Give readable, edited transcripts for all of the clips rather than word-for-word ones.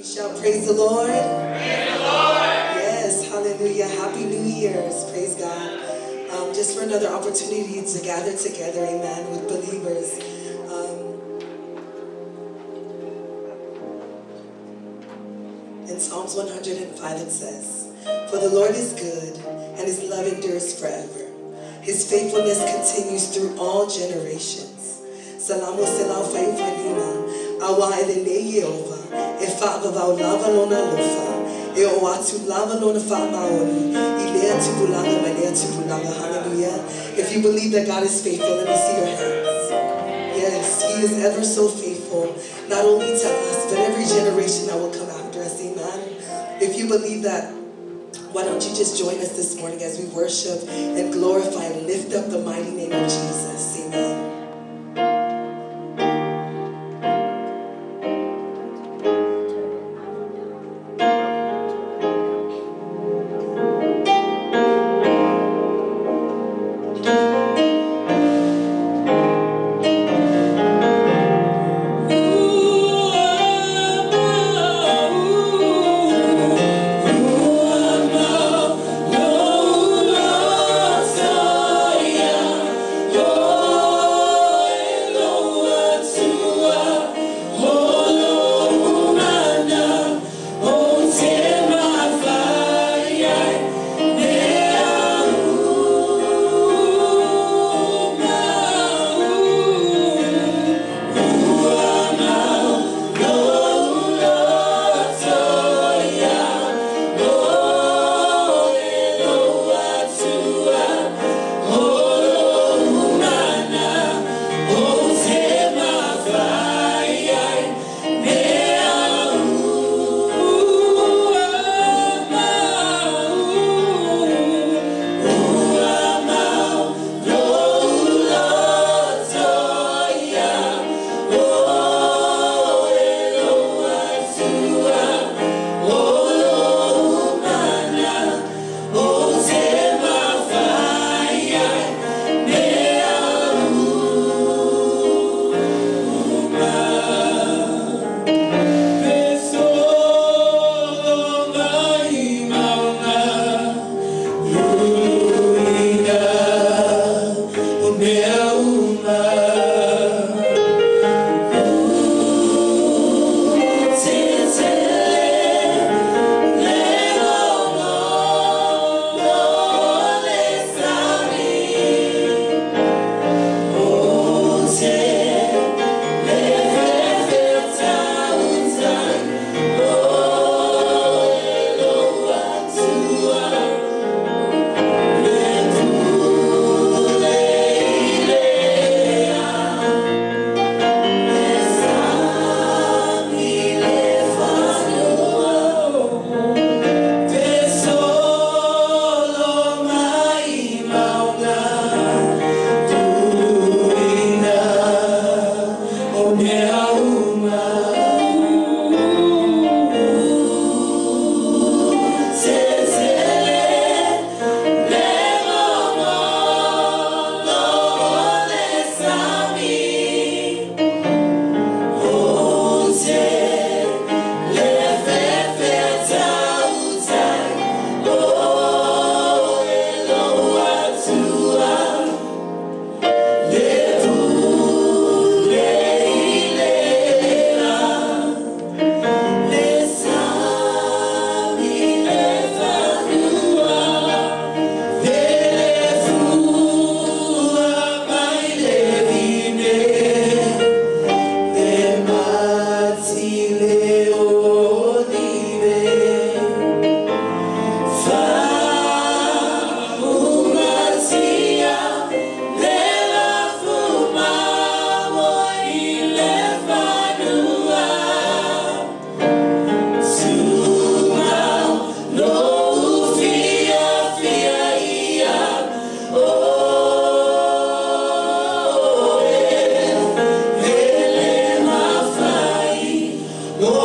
Shout, praise the Lord. Praise the Lord. Yes, hallelujah. Happy New Year's. Praise God. Just for another opportunity to gather together, amen, with believers. In Psalms 105 it says, "For the Lord is good, and his love endures forever. His faithfulness continues through all generations. Salamu selau faifailima, awa ele le Yehova, e whaavavau lava lona lofa, e o atu lava lona whaamaoni, i lea tupulaga mai lea tupulaga." Hallelujah. If you believe that God is faithful, let me see your hands. Yes, he is ever so faithful, not only to us, but every generation that will come after us. Amen. If you believe that, why don't you just join us this morning as we worship and glorify and lift up the mighty name of Jesus. Amen. Oh,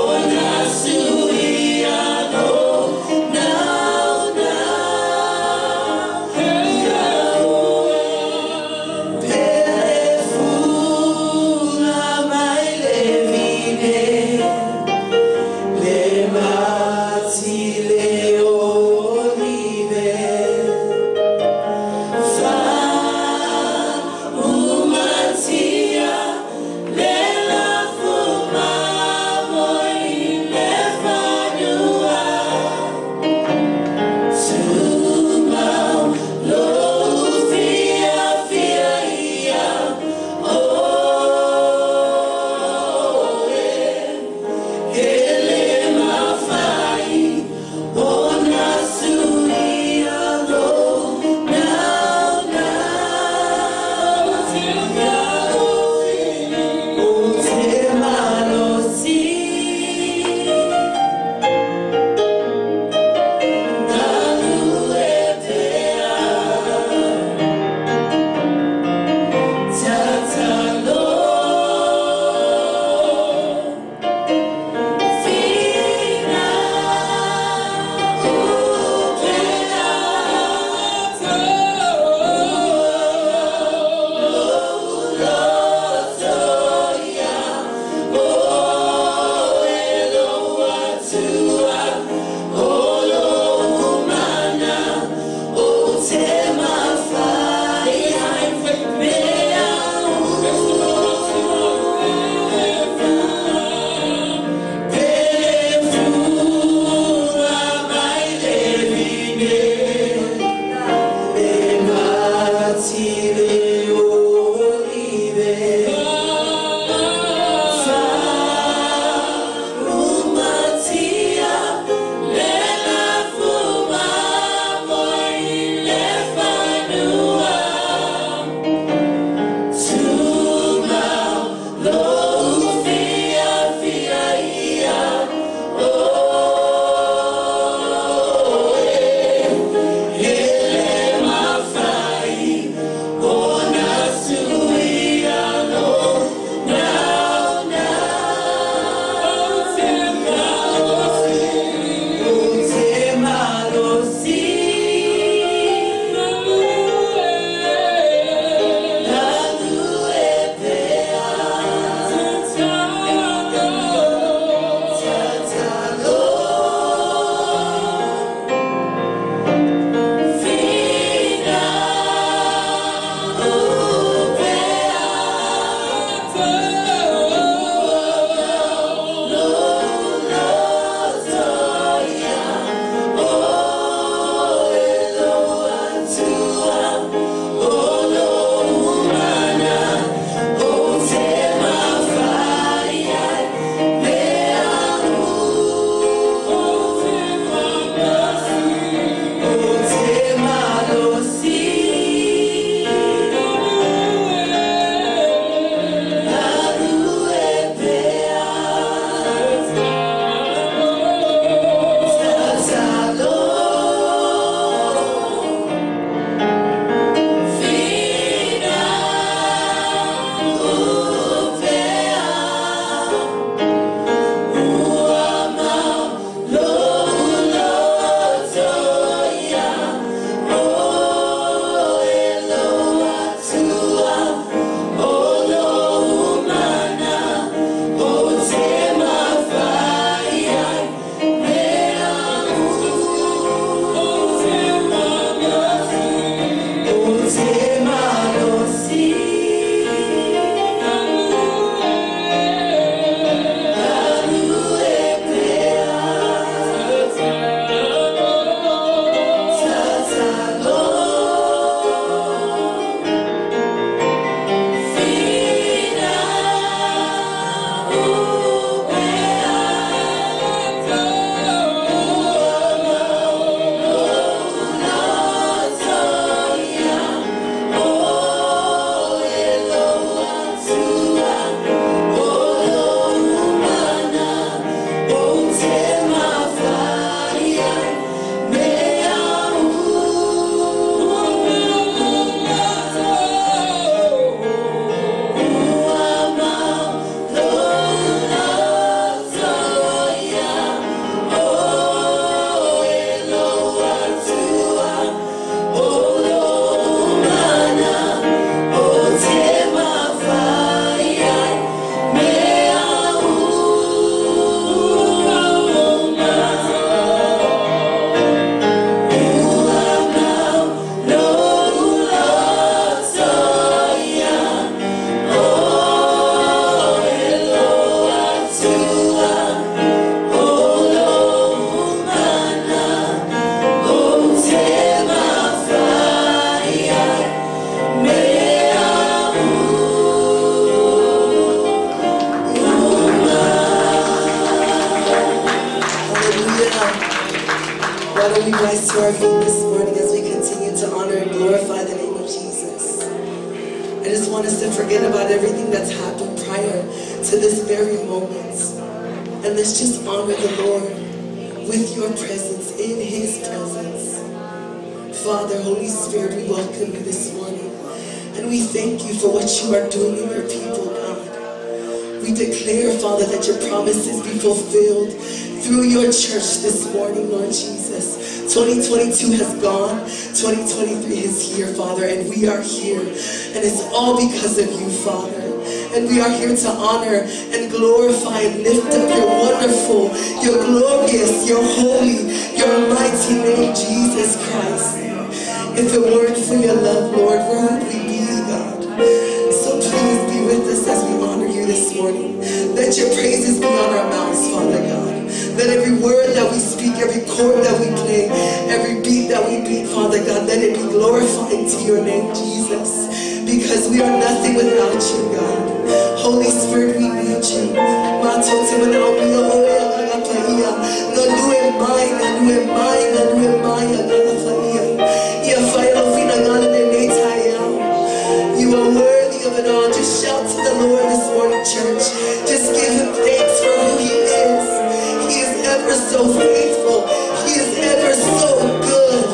E le mafai ona suia lou naunau. Ou te malosi galue pea. Tatalo. Why don't we rise to our feet this morning as we continue to honor and glorify the name of Jesus? I just want us to forget about everything that's happened prior to this very moment. And let's just honor the Lord with your presence, in His presence. Father, Holy Spirit, we welcome you this morning. And we thank you for what you are doing in your people, God. We declare, Father, that your promises be fulfilled through your church this morning, Lord Jesus. 2022 has gone. 2023 is here, Father, and we are here. And it's all because of you, Father. And we are here to honor and glorify and lift up your wonderful, your glorious, your holy, your mighty name, Jesus Christ. If it weren't for your love, Lord, where would we be, God? So please be with us as we honor you this morning. Let your praises be on our mouths, Father God. Let every word that we speak, every chord that we play, every beat that we beat, Father God, let it be glorifying to your name, Jesus. Because we are nothing without you, God. Holy Spirit, we need you. You are worthy of it all. Just shout to the Lord this morning, church. Just give him thanks for who he is. He is ever so faithful. He is ever so good.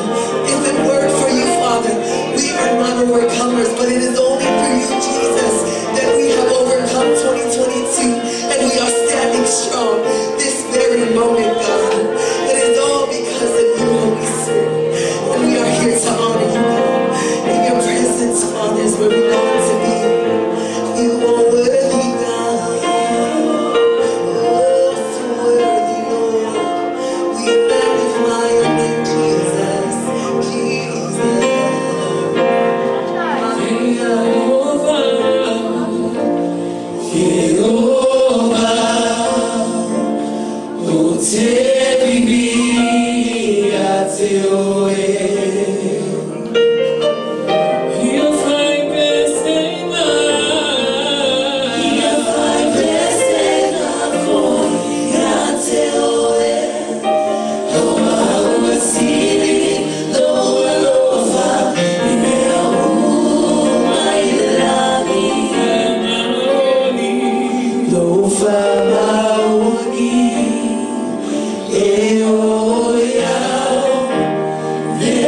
If it weren't for you, Father, we are not overcomers, but it is only through you, Jesus, that we have overcome 2022, and we are standing strong this very moment, God. It is all because of you, Holy Spirit. And we are here to honor you, God. In your presence, Father, is where we long to be. You are worthy, God. Oh, so worthy, Lord. We magnify your name, Jesus. Jesus. Yeah.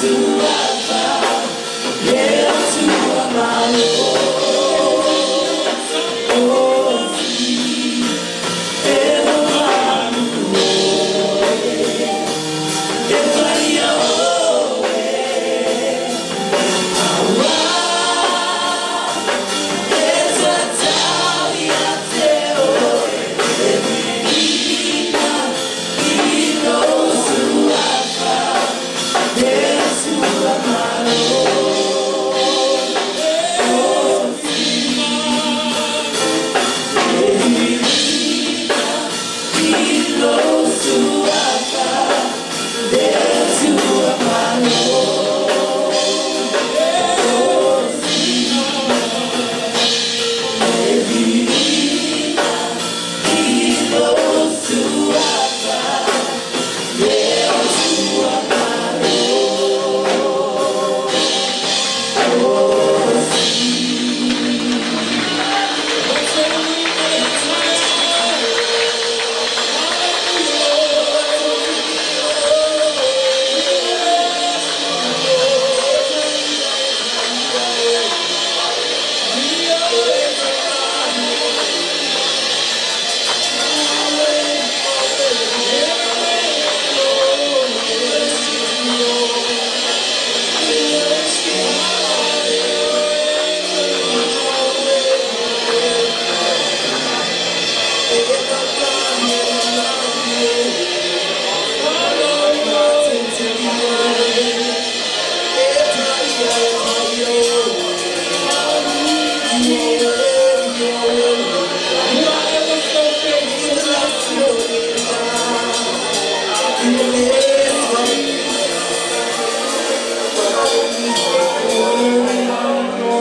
who I found. Yeah, to my Lord. Oh,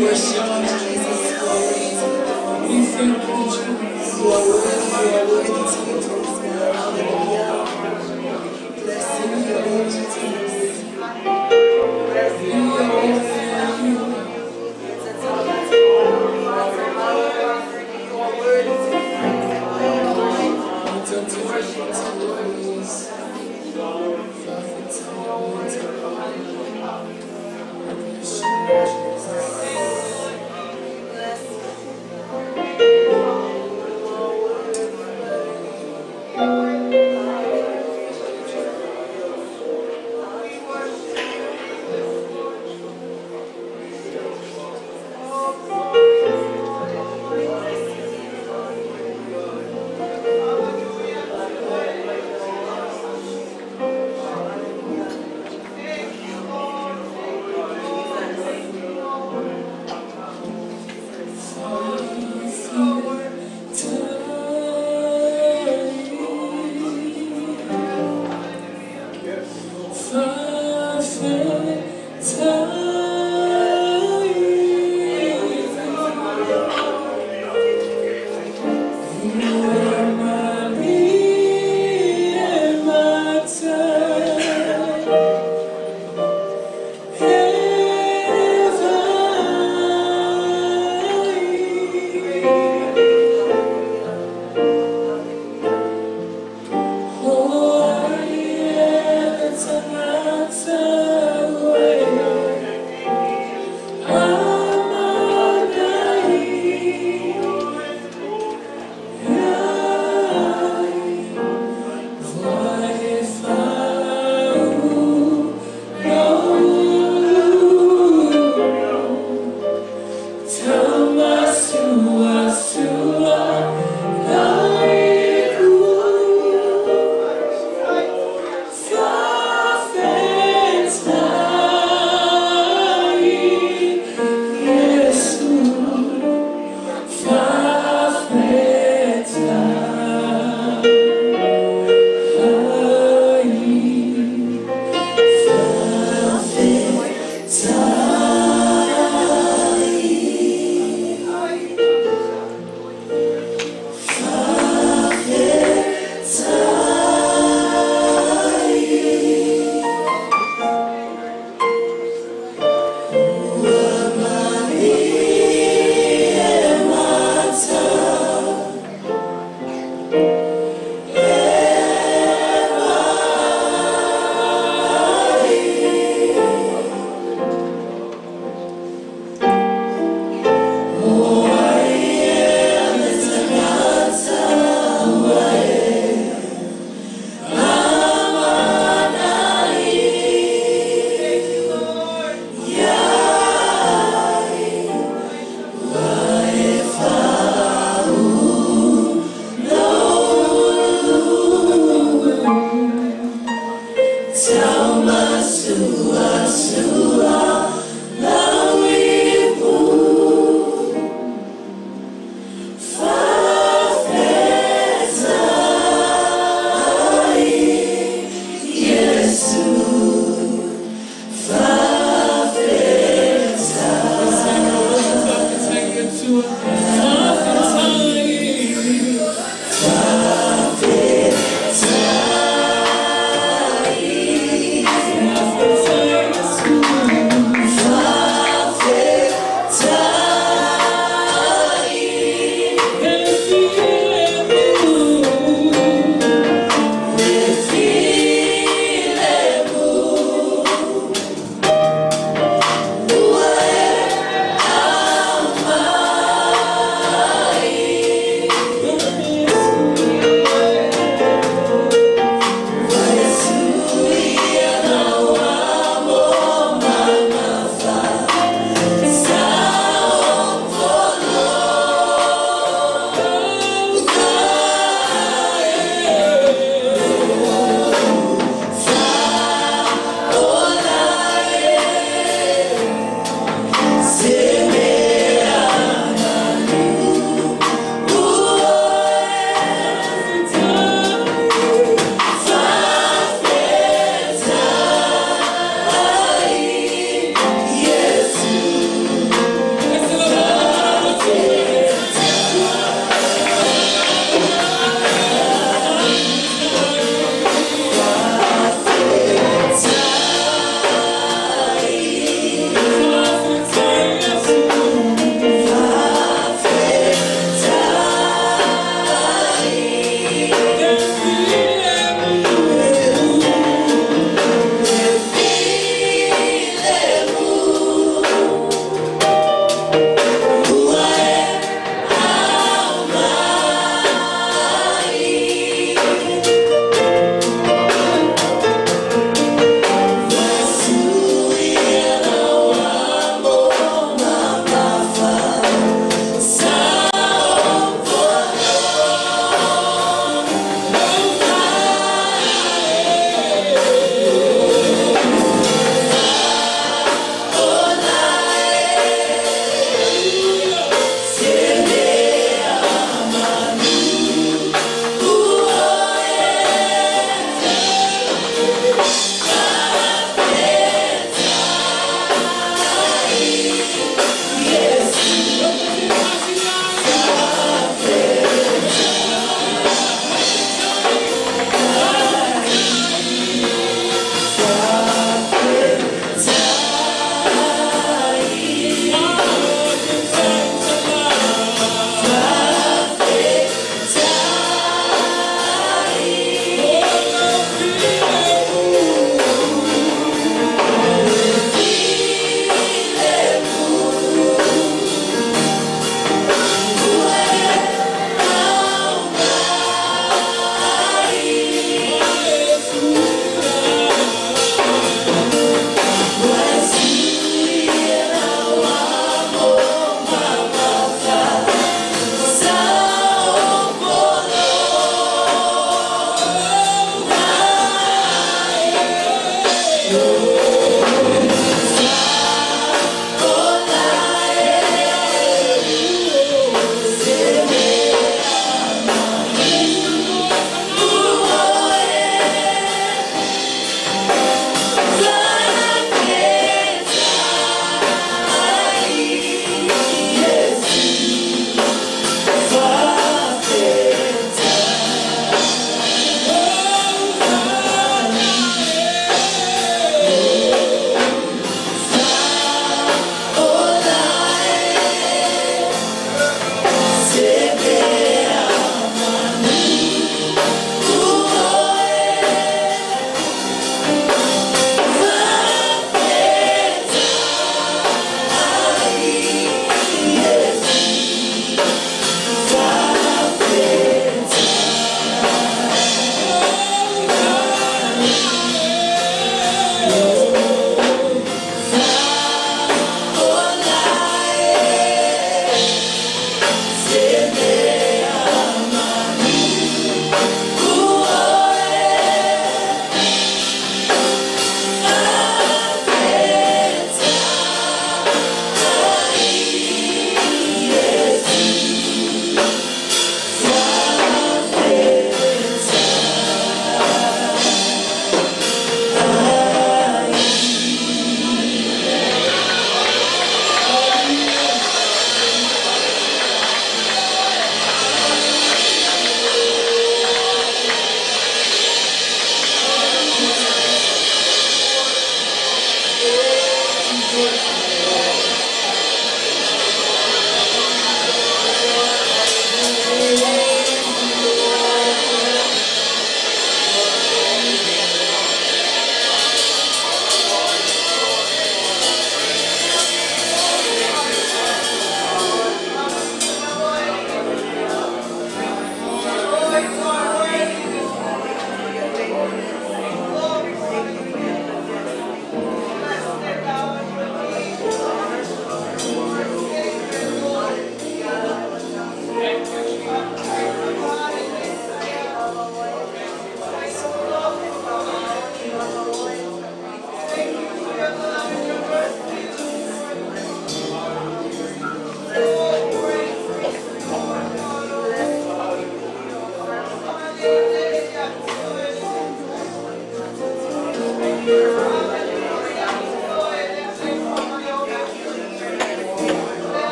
Worship you, Jesus. Glory to We thank you, Jesus. You are worthy, you are worthy to be praised, God. Hallelujah. Blessed be your name, Jesus. Oh, Oh.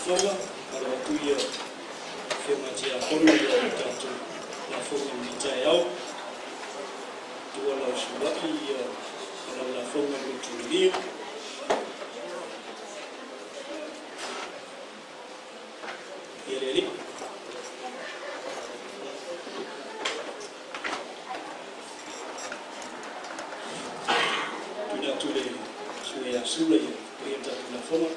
Lafoga, alo atu ia Afioga Tiakono ia o tatou lafoga i lenei taeao. Tua lau sula'i ia o lau lafoga i lotu liliu. Ia le Alii. Tuuina atu i le Susuga ia Sula ia faia le tatou lafoga.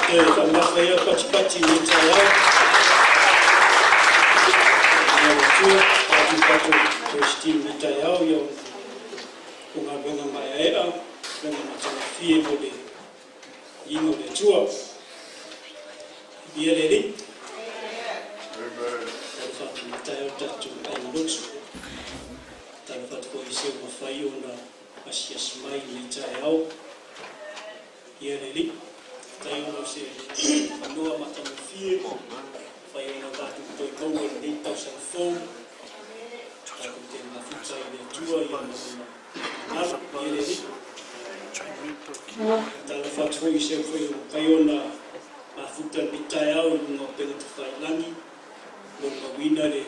E faamamafa ia patipati i lenei taeao. Ia le Atua, tatou tatou Christine i lenei taeao, ia o galuega maeaea, galuega matagofie mo le Viiga o le Atua. Viia le Alii. Talofa atu i le taeao i le tatou aiga lotu. Talofa atu foi i se ua mafai ona asiasi mai i lenei taeao. Viia le Alii. Faafetai ona o se avanoa matagofie ua mafai ona tatou toe maua i lenei tausaga fou. Tatou te mafuta i le Atua ia ma Lona finagalo. Viia le Alii. Talofa atu foi i se foi ua mafai ona mafuta lenei taeao i luga o upega tafailagi, molimauina le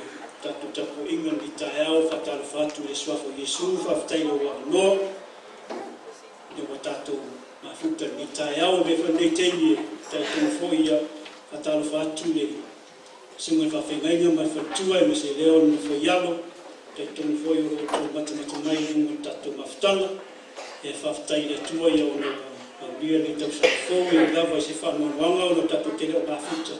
tatou tapuaiga lenei taeao. Faatalofa atu i le suafa o Iesu, faafetai i lou avanoa ina ua tatou mafuta lenei taeao. E foi lenei taimi e talitonu foi ia faatalofa atu le susuga i le faafeagaiga ma le faletua aemaise lea o le nofo i alo. Talitonu foi o lo o outou matamata mai i luga o le tatou mafutaga. E faafetai i le Atua ia ona ua aulia lenei tausaga fou e lava i se faanoanoaga ona tatou te le o mafuta.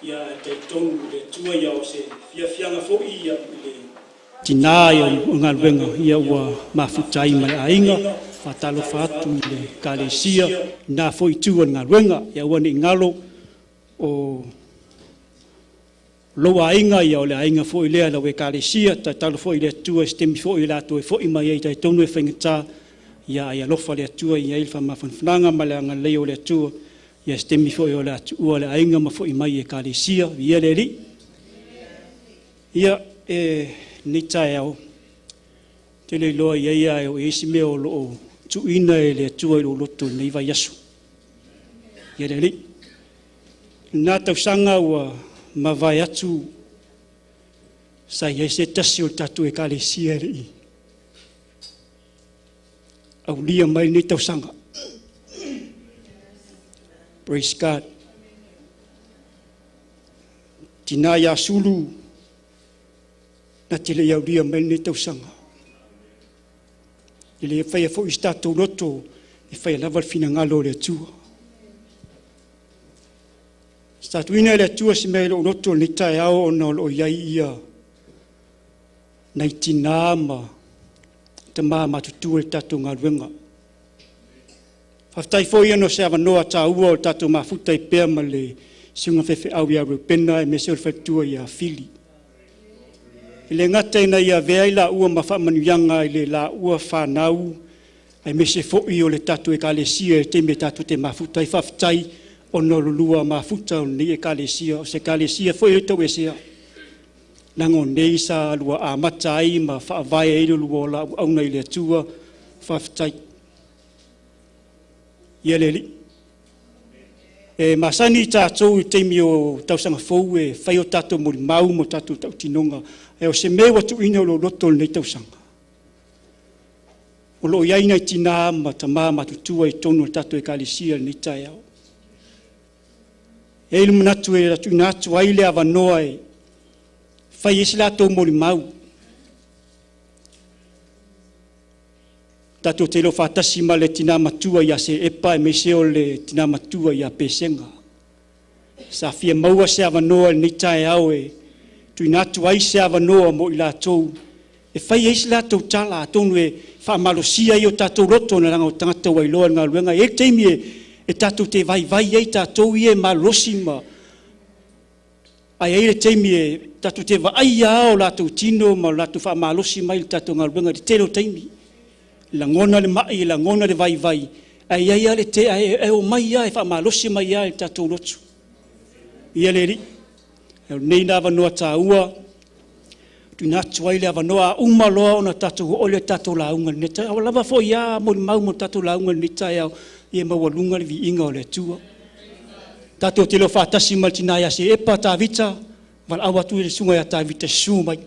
Ia ae talitonu i le Atua ia o se fiafiaga foi ia i le tinā ia o galuega ia ua mafuta ai ma le aiga. Faatalofa atu i le Ekalesia na foi itu o le galuega. Ia aua ne i galo o lou aiga ia o le aiga foi lea lau Ekalesia. Tatalo foi i le Atua i se taimi foi o le a toe foi mai ai, talitonu e faigata, ia ae alofa le Atua ia i ai le faamafanafanaga ma le agalelei o le Atua. Ia se taimi foi o le a tuua le aiga ma foi mai i Ekalesia. Viia le Alii. Ia, e lenei taeao, te le iloa i ai ae o i ai se mea o lo o tuuina e le Atua i lou loto i lenei vaiaso. Ia le Alii. I lena tausaga ua mavae atu sa i ai se tasi o le tatou Ekalesia e le i aulia mai lenei tausaga. Praise God. Tina ia Sulu na te le i aulia mai lenei tausaga. E le faia foi se tatou loto e faia lava le finagalo o le Atua. Sa tuuina e le Atua se mea i lou loto i lenei taeao ona o lo o i ai ia nai tinā ma tamā matutua i le tatou galuega. Faafetai foi ona o se avanoa taua o le tatou mafuta ai pea ma le susuga faifeau ia Reupena aemaise o le faletua ia Fili. E le gata ina ia avea ai laua ma faamanuiaga i le laua fanau aemaise foi o le tatou Ekalesia i le taimi e tatou te mafuta ai. Faafetai ona o le lua mafuta o lenei Ekalesia, o se Ekalesia foi e le tauesea, leaga o nei sa lua amata ai ma faavae ai le lua ola auauna i le Atua. Faafetai. Ia le Alii. E masani tatou i taimi o tausaga fou e fai o tatou molimau ma tatou tautinoga, ae o se mea ua tuuina i lou loto i lenei tausaga. O lo o i ai nai tinā ma tamā matutua i totonu o le tatou Ekalesia i lenei taeao. E i ai le manatu e tuuina atu ai le avanoa e fai ai se latou molimau. Tatou te iloa faatasi ma le tina matua ia Seepa aemaise o le tina matua ia Pesega. Sa fia maua se avanoa i lenei taeao e tuuina atu ai se avanoa mo i latou e fai ai se latou tala, atonu e faamalosia ai o tatou loto, leaga o tagata ua iloa i le galuega. E i ai le taimi e tatou te vaivai ai tatou ia e malolosi ma ae i ai le taimi e tatou te vaai lava o latou tino ma o latou faamalosi mai i le tatou galuega i le tele o taimi. Lagona le mai, lagona le vaivai, ae i ai lava le te, ae omai lava e faamalosi mai lava i le tatou loto. Ia le Alii, o lenei le avanoa taua, tuuina atu ai le avanoa a uma loa ona tatou oo lea i le tatou lauga i lenei taeao. Ua lava foi a molimau mo le tatou lauga i lenei taeao, ia maualuga le viiga o le Atua. Tatou te iloa faatasi ma le tina ia Seepa Tavita, valaau atu i le susuga ia Tavita, susu mai.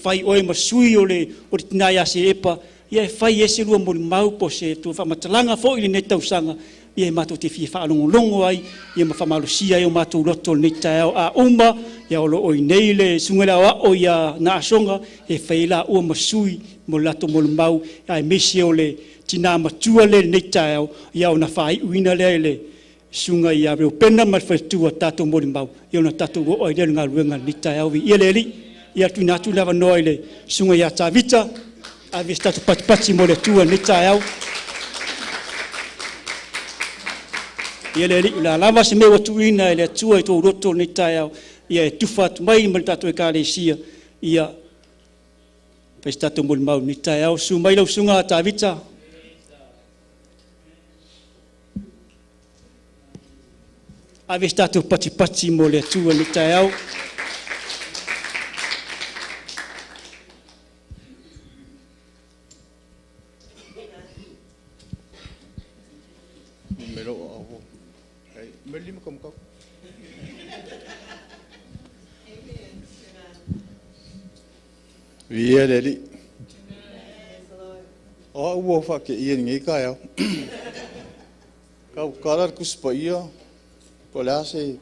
Fai oe ma sui o le tina ia Seepa, ia e fai ai se lua molimau po o se tua faamatalaga foi i lenei tausaga, ia e matou te fia faalogologo ai, ia ma faamalosia ai o matou loto i lenei taeao. A uma, ia o lo o i inei le susuga i le Aoao ia Naasoga, e fai ai laua ma sui mo le latou molimau, aemaise o le tina matua lea i lenei taeao, ia ona faaiuina lea i le susuga ia Reupena ma le faletua tatou molimau, ia ona tatou oo ai lea i le galuega i lenei taeao. Viia le Alii. Ia tuuina atu le avanoa i le susuga ia Tavita, ave se tatou patipati mo le Atua i lenei taeao. Ia le Alii, o le a lava se mea ua tuuina e le Atua i tou loto i lenei taeao, ia e tufa atu mai ma le tatou Ekalesia, ia fai se tatou molimau i lenei taeao. Susu mai lau Susuga Tavita. Ave se tatou patipati mo le Atua i lenei taeao. Viia le Alii. O au ua ou faateia i lenei taeao. Tautala le Tusi Paia po o le a se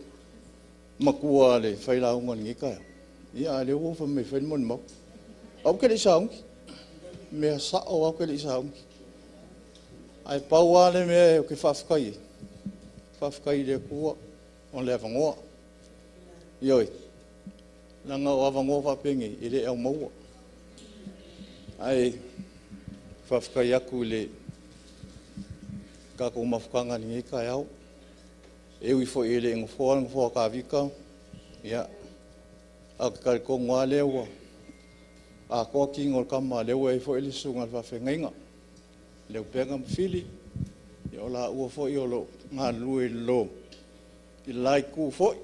matua a le failauga i lenei taeao, a o lea ua ou fai mai e fai le molimau. Ae ou te le i sauni, mea sao lava ou te le i sauni. Ae pau lava le mea ou te faafetai ai, faafetai i le Atua mo le avanoa. Ioe, leaga o avanoa faapenei e le au maua. Ae faafetai atu i le tatou mafutaga i lenei taeao, e ui foi e le i nofoa le nofoa o Tavita, ae ou te talitonu lava lea ua atoa tino o le tama, lea ua i ai foi le susuga i le faafeagaiga, Leupega ma Fili, o laua foi o lo o galulue i le la itu foi,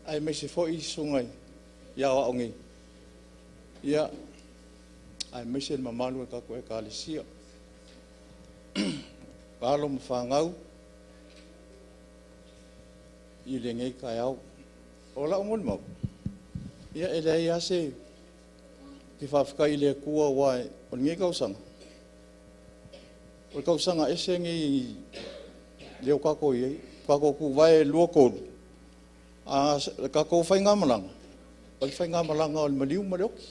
aemaise foi susuga i aoao nei, aemaise le mamalu o le tatou Ekalesia. O alo ma fanau i lenei taeao. O lau molimau, ia e leai lava se… Ou te faafetai i le Atua aua o lenei tausaga, o le tausaga ese lenei lea ua tatou i ai. Ua tatou tuvae i le 2023, a o le tatou faigamalaga, o le faigamalaga o le maliu ma le oti.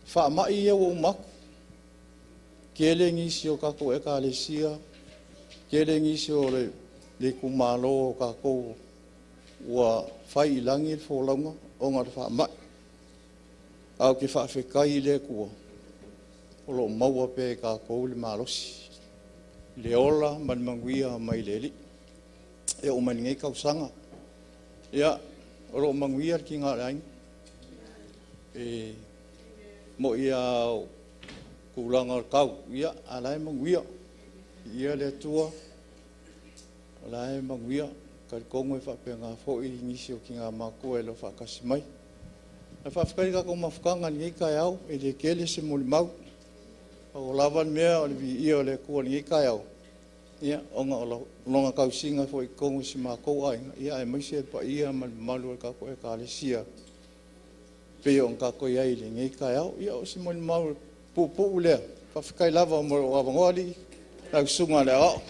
O faamai ia ua uma atu, tele nisi o tatou Ekalesia, tele nisi o le itumalo o tatou ua fai i lagi le folauga ona o le faamai. Ae ou te faafetai i le Atua o lo o maua pea e tatou le malosi, le ola ma le manuia mai le Alii e oo mai i lenei tausaga. Ia, o lo o manuia le tiga o le aiga. E moni lava o le tulaga o le tau, a o la e manuia. Viia le Atua o la e manuia. E talitonu e faapena foi nisi o tina matutua e le o faatasi mai. Ae faafetai i le tatou mafutaga i lenei taeao, e le tele se molimau. Pau lava le mea o le viia o le Atua i lenei taeao, ona o Lona tausiga foi i totonu o si o matou aiga, aemaise le paia ma le mamalu o le tatou Ekalesia e pei ona tatou i ai i lenei taeao. Ia o si molimau puupuu lea, faafetai lava mo lou avanoa alii, lau Susuga i le Aoao.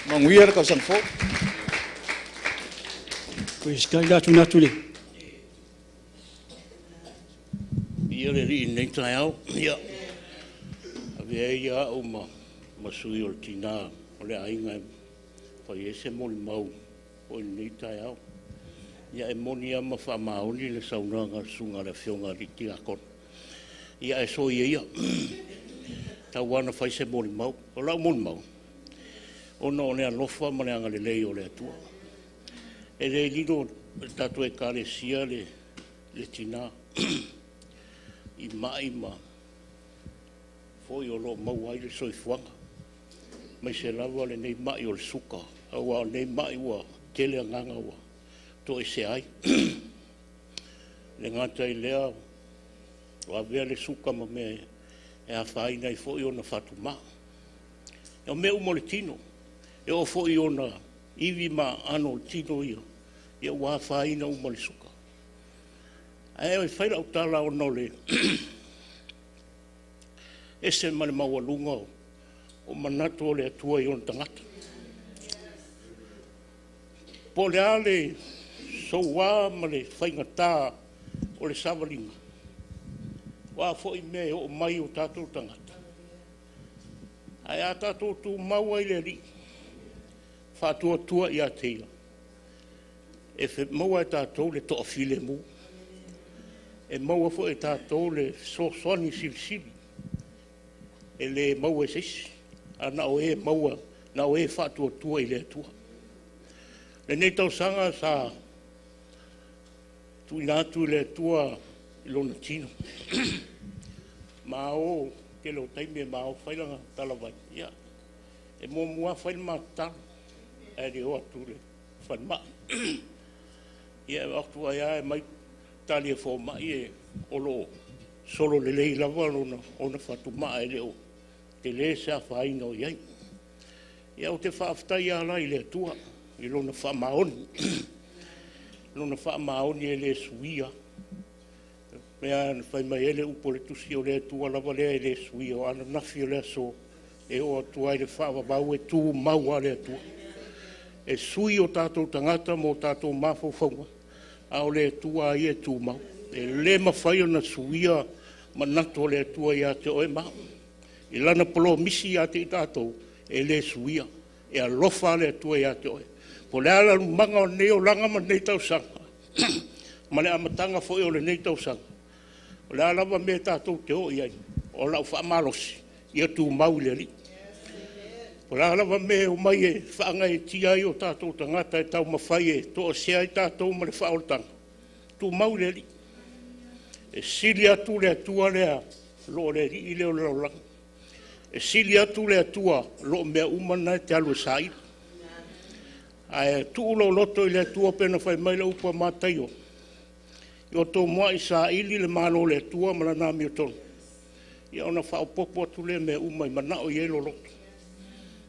Manuia le tausaga fou. Viia le Alii i lenei taeao. Ia, avea ia au ma sui o le tina o le aiga e fai ai se molimau foi i lenei taeao. Ia, e moni lava ma faamaoni le saunoaga a le susuga a le Afioga i le Tiakono, ae soia ia, tau lava ina fai se molimau. O lau molimau, ona o le alofa ma le agalelei o le Atua. E le lilo i le tatou Ekalesia le tina i mai ma foi o lo o maua ai le soifuaga, aemaise lava lenei mai o le suka, aua o lenei mai ua tele agaga ua toesea ai. E le gata i lea ua avea le suka ma mea e afaina ai foi ona fatugao. O mea uma o le tino, e oo foi i ona ivi ma aano o le tino ia, ua afaina uma i le suka. Ae fai lau tala ona o le ese ma le maualuga o manatu o le Atua i ona tagata. Po o le a le soua ma le faigata o le savaliga, o a foi mea e oo mai i o tatou tagata, ae a tatou tumau lava i le Alii, faatuatua ia te Ia, e maua e tatou le toafilemu, e maua foi e tatou le fesoasoani silisili e le maua e se isi, ae na o e faatuatua i le Atua. Lenei tausaga sa tuuina atu i le Atua i lona tino. Ma o tele o taimi e ma o fai lana talavai, ia, e muamua lava fai le ma tatalo, ae le o atu i le falemai. Ia, e avatu ai lava e aumai tali a fomai o lo o solo lelei lava ona fatumaa, e le o tele se afaina o i ai. Ia, ou te faafetai lava la i le Atua i Lona faamaoni, Lona faamaoni e le suia. E pei lava ona fai mai ai le upu a le Tusi, o le Atua lava lea e le suia, o ananafi, o le aso, e oo atu lava i le faavavau, e tumau lava le Atua. E sui o tatou tagata ma o tatou mafaufauga, a o le Atua lava ia e tumau. E le mafai ona suia manatu o le Atua ia te oe ma au. I Lana polomisi ia te i tatou, e le suia, e alofa lava le Atua ia te oe. Po o le a le alumaga o lenei olaga ma lenei tausaga ma le amataga foi o lenei tausaga, o le a lava mea tatou te oo i ai, o lau faamalosi, ia tumau i le Alii. O le a lava mea e omai e faagaeetia ai o tatou tagata e taumafai e toesea ai tatou ma le faaolataga, tumau i le Alii. E sili atu le Atua lea i lo le alii lea o le lalolagi. E sili atu le Atua i lo mea uma na e te alu e saili. Ae tuu lou loto i le Atua pei ona fai mai le upu a Mataio, “Ia outou muai saili le Malo o le Atua ma Lana amiotonu, ia ona faaopoopo atu lea o mea uma e manao i ai lou loto.”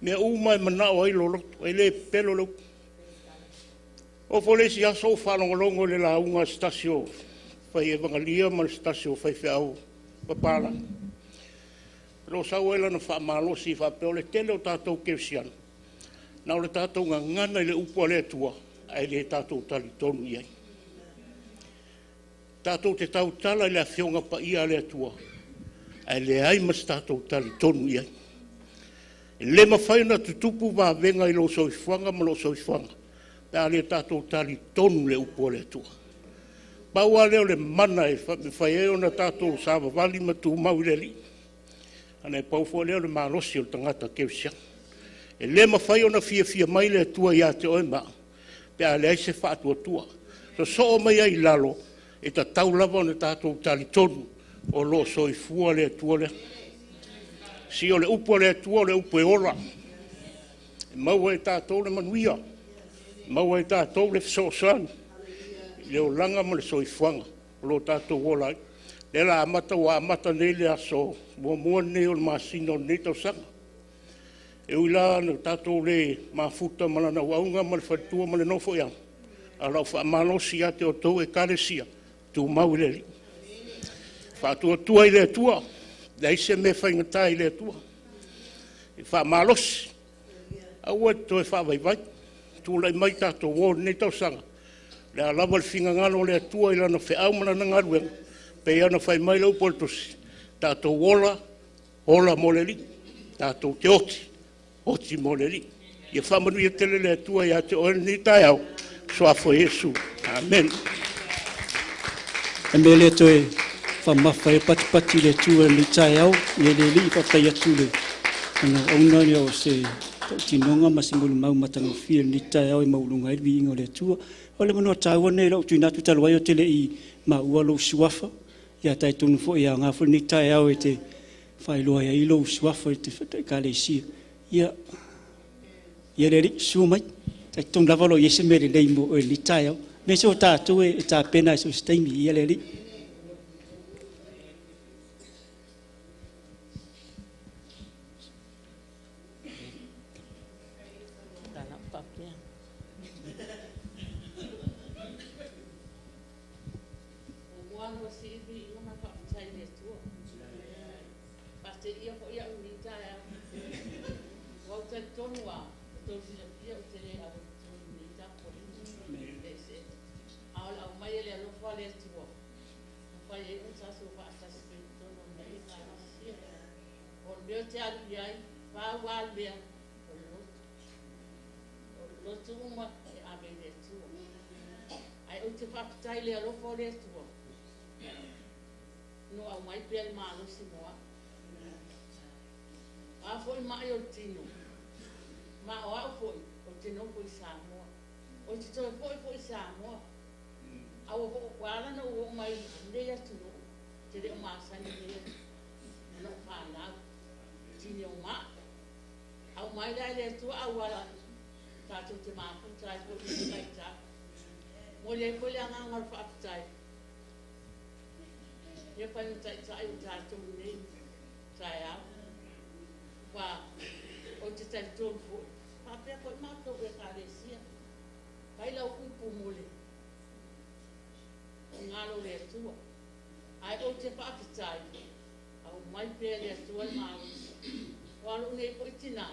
Mea uma e manao ai lou loto, e le pepelo le upu. Oo foi le isi aso o ou faalogologo i le lauga a se tasi o fai evagalia ma se tasi o faifeau papalagi, o lo o sau ai lana faamalosi e faapea, o le tele o tatou kerisiano, na o le tatou gagana i le upu a le Atua, ae le tatou talitonu i ai. Tatou te tautala i le Afioga Paia a le Atua, ae leai ma se tatou talitonu i ai. E le mafai ona tutupu vavega i lou soifuaga ma lou soifuaga pe a le tatou talitonu i le upu a le Atua. Pau lava lea o le mana e mafai ai ona tatou savavali ma tumau i le Alii, ona e pau foi lea o le malosi o le tagata kerisiano. E le mafai ona fiafia mai le Atua ia te oe ma au pe a leai se faatuatua. Sosoo mai ai i lalo, e tatau lava ona tatou talitonu o lo o soifua le Atua lea. Si o le upu a le Atua o le upu e ola, e maua e tatou le manuia, e maua e tatou le fesoasoani i le olaga ma le soifuaga o lo o tatou ola ai. O lea o le a amata, ua amata nei le aso muamua lenei o le masina o lenei tausaga. E ui la ina tatou le mafuta ma lana auauna ma le faletua ma le nofoa'iaga, a o lau faamalosi ia te outou Ekalesia, tumau i le Alii, faatuatua i le Atua, e leai se mea e faigata i le Atua. E faamalosi, aua e te toe faavaivai, tulai mai tatou o i lenei tausaga. O le a lava le finagalo o le Atua i Lana feau ma Lana galuega, e pei ona fai mai le upu a le Tusi, tatou ola, ola mo le Alii, tatou te oti, oti mo le Alii. Ia faamanuia tele le Atua ia te oe i lenei taeao, i le Suafa o Iesu, amene. E mea lea toe faamamafa ai patipati i le Atua i lenei taeao. Ia le Alii, faafetai atu i le auauna o se tautinoga ma se molimau matagofie i lenei taeao e maualuga ai le viiga o le Atua. O le avanoa taua lenei i lou tuuina atu talu ai ou te le i maua lou suafa. Ia talitonu foi e aoga foi lenei taeao e te faailoa ai lou suafa i le Ekalesia. Ia, ia le Alii, susu mai. Talitonu lava o lo o i ai se mea lelei mo oe i lenei taeao. Aemaise o tatou e tapena i so o se taimi. Ia le Alii. Ou te toe foi foi i Samoa. A ua ua ala ona ou oo mai i lenei atunuu, ou te le o masani i lenei atunuu ona o fanau, tini o maa. Aumai la e le Atua auala tatou te mafuta ai foi i lenei vaitau. Momoli ai foi le agaga o le faafetai ia fai ma taitai o tatou i lenei taeao. Aua ou te talitonu foi, faapea foi matou Ekalesia, fai lau upu mo le finagalo o le Atua. Ae ou te faafetai, aumai pea e le Atua le malosi. Aua o lou nei foi tinã,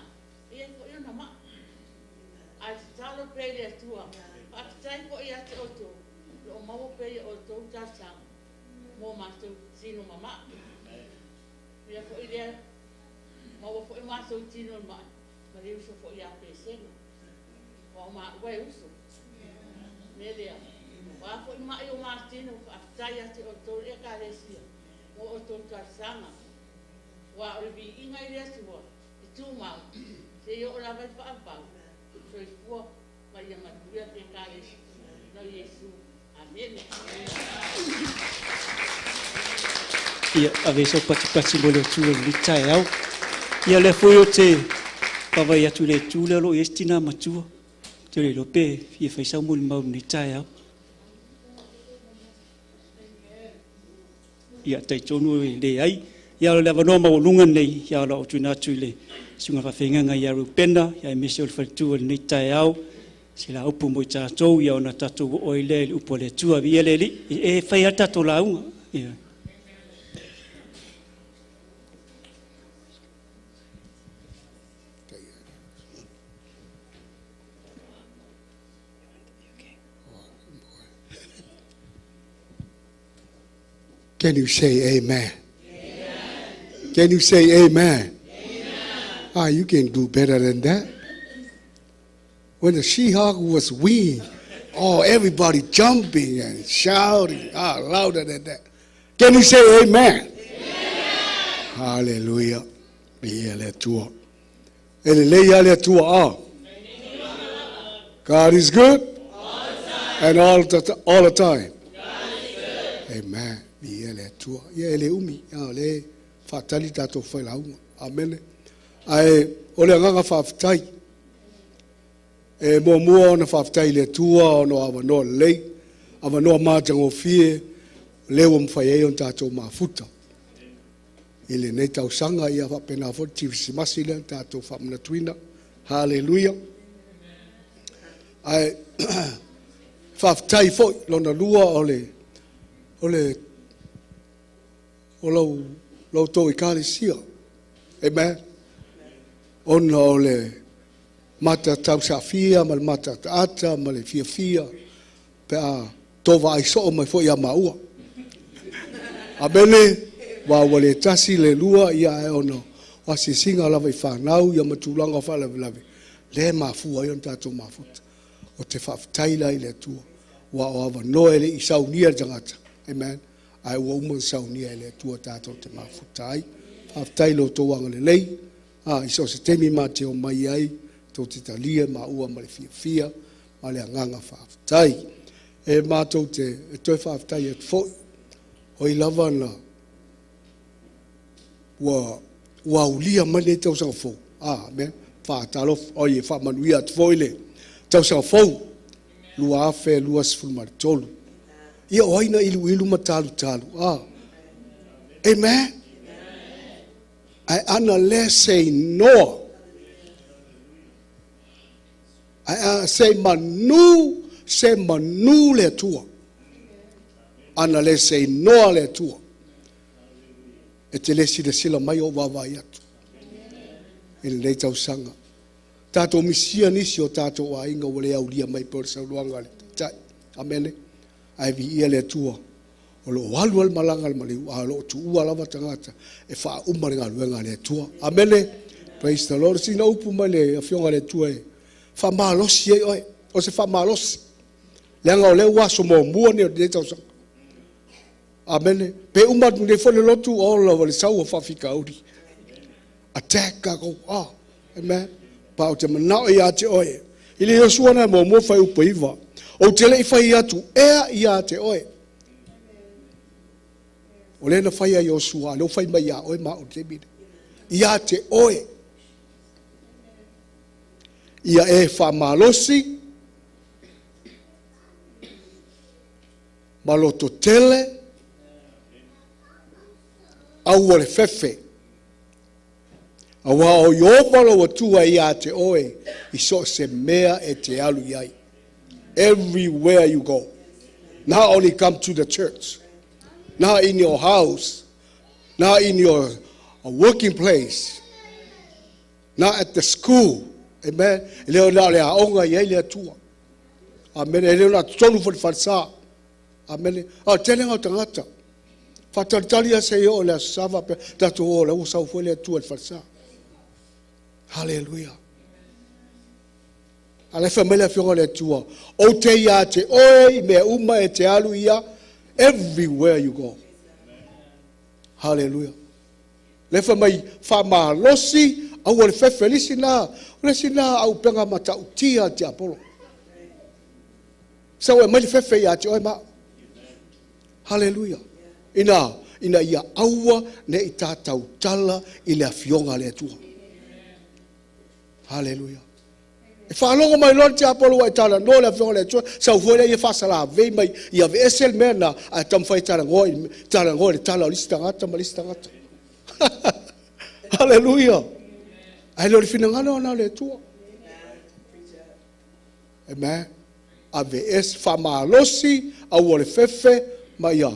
e i ai foi ona maa. Ae tatalo pea i le Atua. Faafetai foi ia te outou, o lo o maua pea i a outou talosaga mo matou tino mama'a. Ia foi lea, maua foi matou tino mai ma le uso foi ia Pesega. Aua o maua e uso. O le mea lea, o a foi mai o matino, faafetai ia te outou le Ekalesia mo outou talosaga. Aua o le viiga i le Atua e tumau seia oo lava i le faavavau. Soifua ma ia manuia le Ekalesia o Iesu. Amene. Ia, ave sau patipati mo le Atua i lenei taeao. Ia, o lea foi ou te vaavaai atu i le itu lea o lo o i ai si tinã matua. Ou te le iloa pe fia fai sau molimau i lenei taeao. Ia, talitonu e leai. Ia, o le avanoa maualuga lenei, ia, o le a ou tuuina atu i le susuga faafeagaiga ia Reupena, ia aemaise o le faletua i lenei taeao, sila upu mo i tatou, ia ona tatou oo ai lea i le upu a le Atua. Viia le Alii, e fai lava le tatou lauga. Ia. Can you say amen? Amen? Can you say amen? Amen? Ah, you can do better than that. When the Seahawk was winning, oh, everybody jumping and shouting, louder than that. Can you say amen? Amen. Hallelujah. Viia le Atua. E lelei lava le Atua ah. God is good and all the time. Amen. Viia le Atua. Ia e le umi, ia le faatali tatou failauga. Amene. Ae o le agaga faafetai. E muamua ona faafetai i le Atua ona o avanoa lelei, avanoa matagofie, lea ua mafai ai ona tatou mafuta i lenei tausaga, ia faapena foi le Kerisimasi lea na tatou faamanatuina. Haleluia. Ae faafetai foi lona lua o le o le o lau la outou Ekalesia. Amen. Ona o le mata tausaafia ma le mataataata ma le fiafia pe a to vaai soo mai foi ia maua. Amene, ua le tasi le lua, ia ae ona o asiasiga lava i fanau ia ma tulaga o faalavelave, lea e mafua ai ona tatou mafuta. O te faafetai la i le Atua, ua o avanoa e le i saunia le tagata. Amen. Ae ua uma ona saunia e le Atua tatou te mafuta ai. Faafetai i lo outou agalelei, i so o se taimi ma te omai ai, tou te talia maua ma le fiafia ma le agaga faafetai. E matou te e toe faafetai atu foi, oi lava na ua ua aulia mai lenei tausaga fou. Amen. Faatalofa, oi e faamanuia atu foi le tausaga fou 2023. Ia o ai na iluilu ma talutalu. Ah. Amen. Ae ana le se inoa. Ae a se manu, se manu le Atua. Ana le se inoa le Atua. E te le silasila mai o vaavaai atu i lenei tausaga. Tatou misia nisi o tatou aiga ua le aulia mai po o le saunoaga a le Taitai. Amene. Ae viia le Atua. O lo o alu le malaga a le maliu, a o lo o tuua lava tagata e faauma le galuega a le Atua. Amene. Praise the Lord. Sina upu mai le afioga a le Atua e faamalosi ai oe. O se faamalosi. Leaga o lea ua aso muamua nei o lenei tausaga. Amene. Pe uma atu nei foi le lotu o lava le sau o faafitauli. Attack ka go. Ah. Amen. Pa o te manao ia te oe. I le Iosua na muamua fuaiupu 9. Ou te le i fai atu ea ia te oe. O lea na fai a Iosua, lea ua fai mai ia oe ma au i le taimi lenei. Ia te oe. Ia e faamalosi ma lototele aua le fefe. Aua o Ieova lou Atua e ia te oe i so o se mea e te alu i ai. Everywhere you go. Not only come to the church, not in your house, not in your working place, not at the school. Amen. E le o na o le aoga i ai le Atua. Amen. E le o na totonu foi le falesa. Amen. A o le tele o tagata. Faatalitali a se i oo i le Aso Sa faapea, tatou o la ua sau foi le Atua i le falesa. Hallelujah. A le fai mai le afioga o le Atua, ou te ia te oe i mea uma e te alu ia, everywhere you go. Hallelujah. Le fai mai, faamalosi, aua le fefe, le isi na, o le isi na aupega matautia a le tiapolo. Sau e mai le fefe ia te oe ma au. Hallelujah. Ina ia aua ne i tātautala i le afioga a le Atua. Hallelujah. E faalogo mai loa le tiapolo ua e talanoa le afioga a le Atua, sau foi lea ia faasalavei mai, ia aveese le mea na, ae taumafai e talanoa i le tala o le isi tagata ma le isi tagata. Hallelujah. Ae le o le finagalo na o le Atua. Amen. Aveese, faamalosi, aua le fefe, ma ia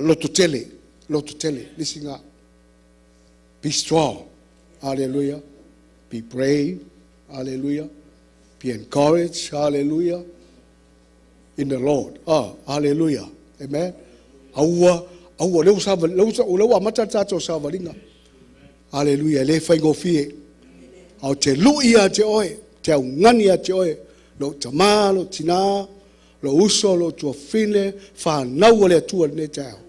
lototele, lototele, lisi ngā. Be strong. Hallelujah. Be brave. Hallelujah. Be encouraged. Hallelujah. In the Lord. Oh, hallelujah. Amen. Aua, aua, leu sa, leu amata tātou savaliga. Hallelujah. Le whaingofie. Au te lui a te oe, te au ngani a te oe, lo tama, lo tina, lo uso, lo tuafine, whanau o le Atua le nei taeao.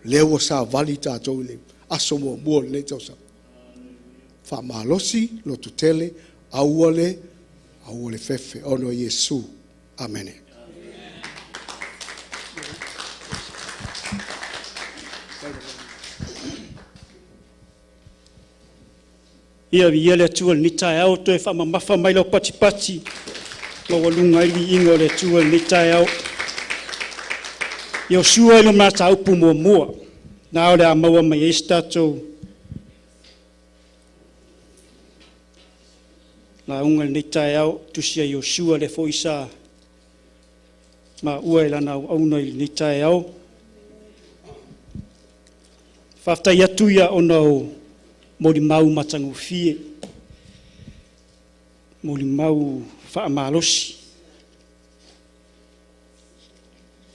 Lea ua savali tātou i le aso muamua o lenei tausaga. Faamalosi, lototele, aua le fefe, ona o Iesu. Amene. Ia ia le Atua le taeao toe faamamafa mai lau patipati ma ua luga ai le viiga o le Atua le taeao. Iosua i le mataupu muamua, na o le a maua mai ai se tatou lauga i lenei taeao, tusi a Iosua le foi sa maua i lana auauna i lenei taeao. Faafetai atu ia ona o molimau matagofie, molimau faamalosi.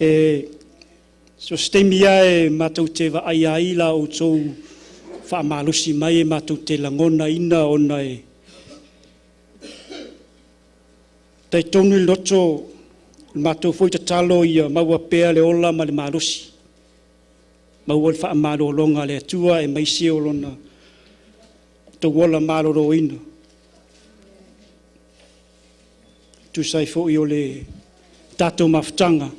E so se taimi ia e matou te vaai ai la outou faamalosi mai e matou te lagona ina ona e taitonu i loto matou foi tatalo ia maua pea le ola ma le malosi. Maua le faamalologa a le Atua e maisi o lona tauola maloloina. Tusai foi o le tatou mafutaga,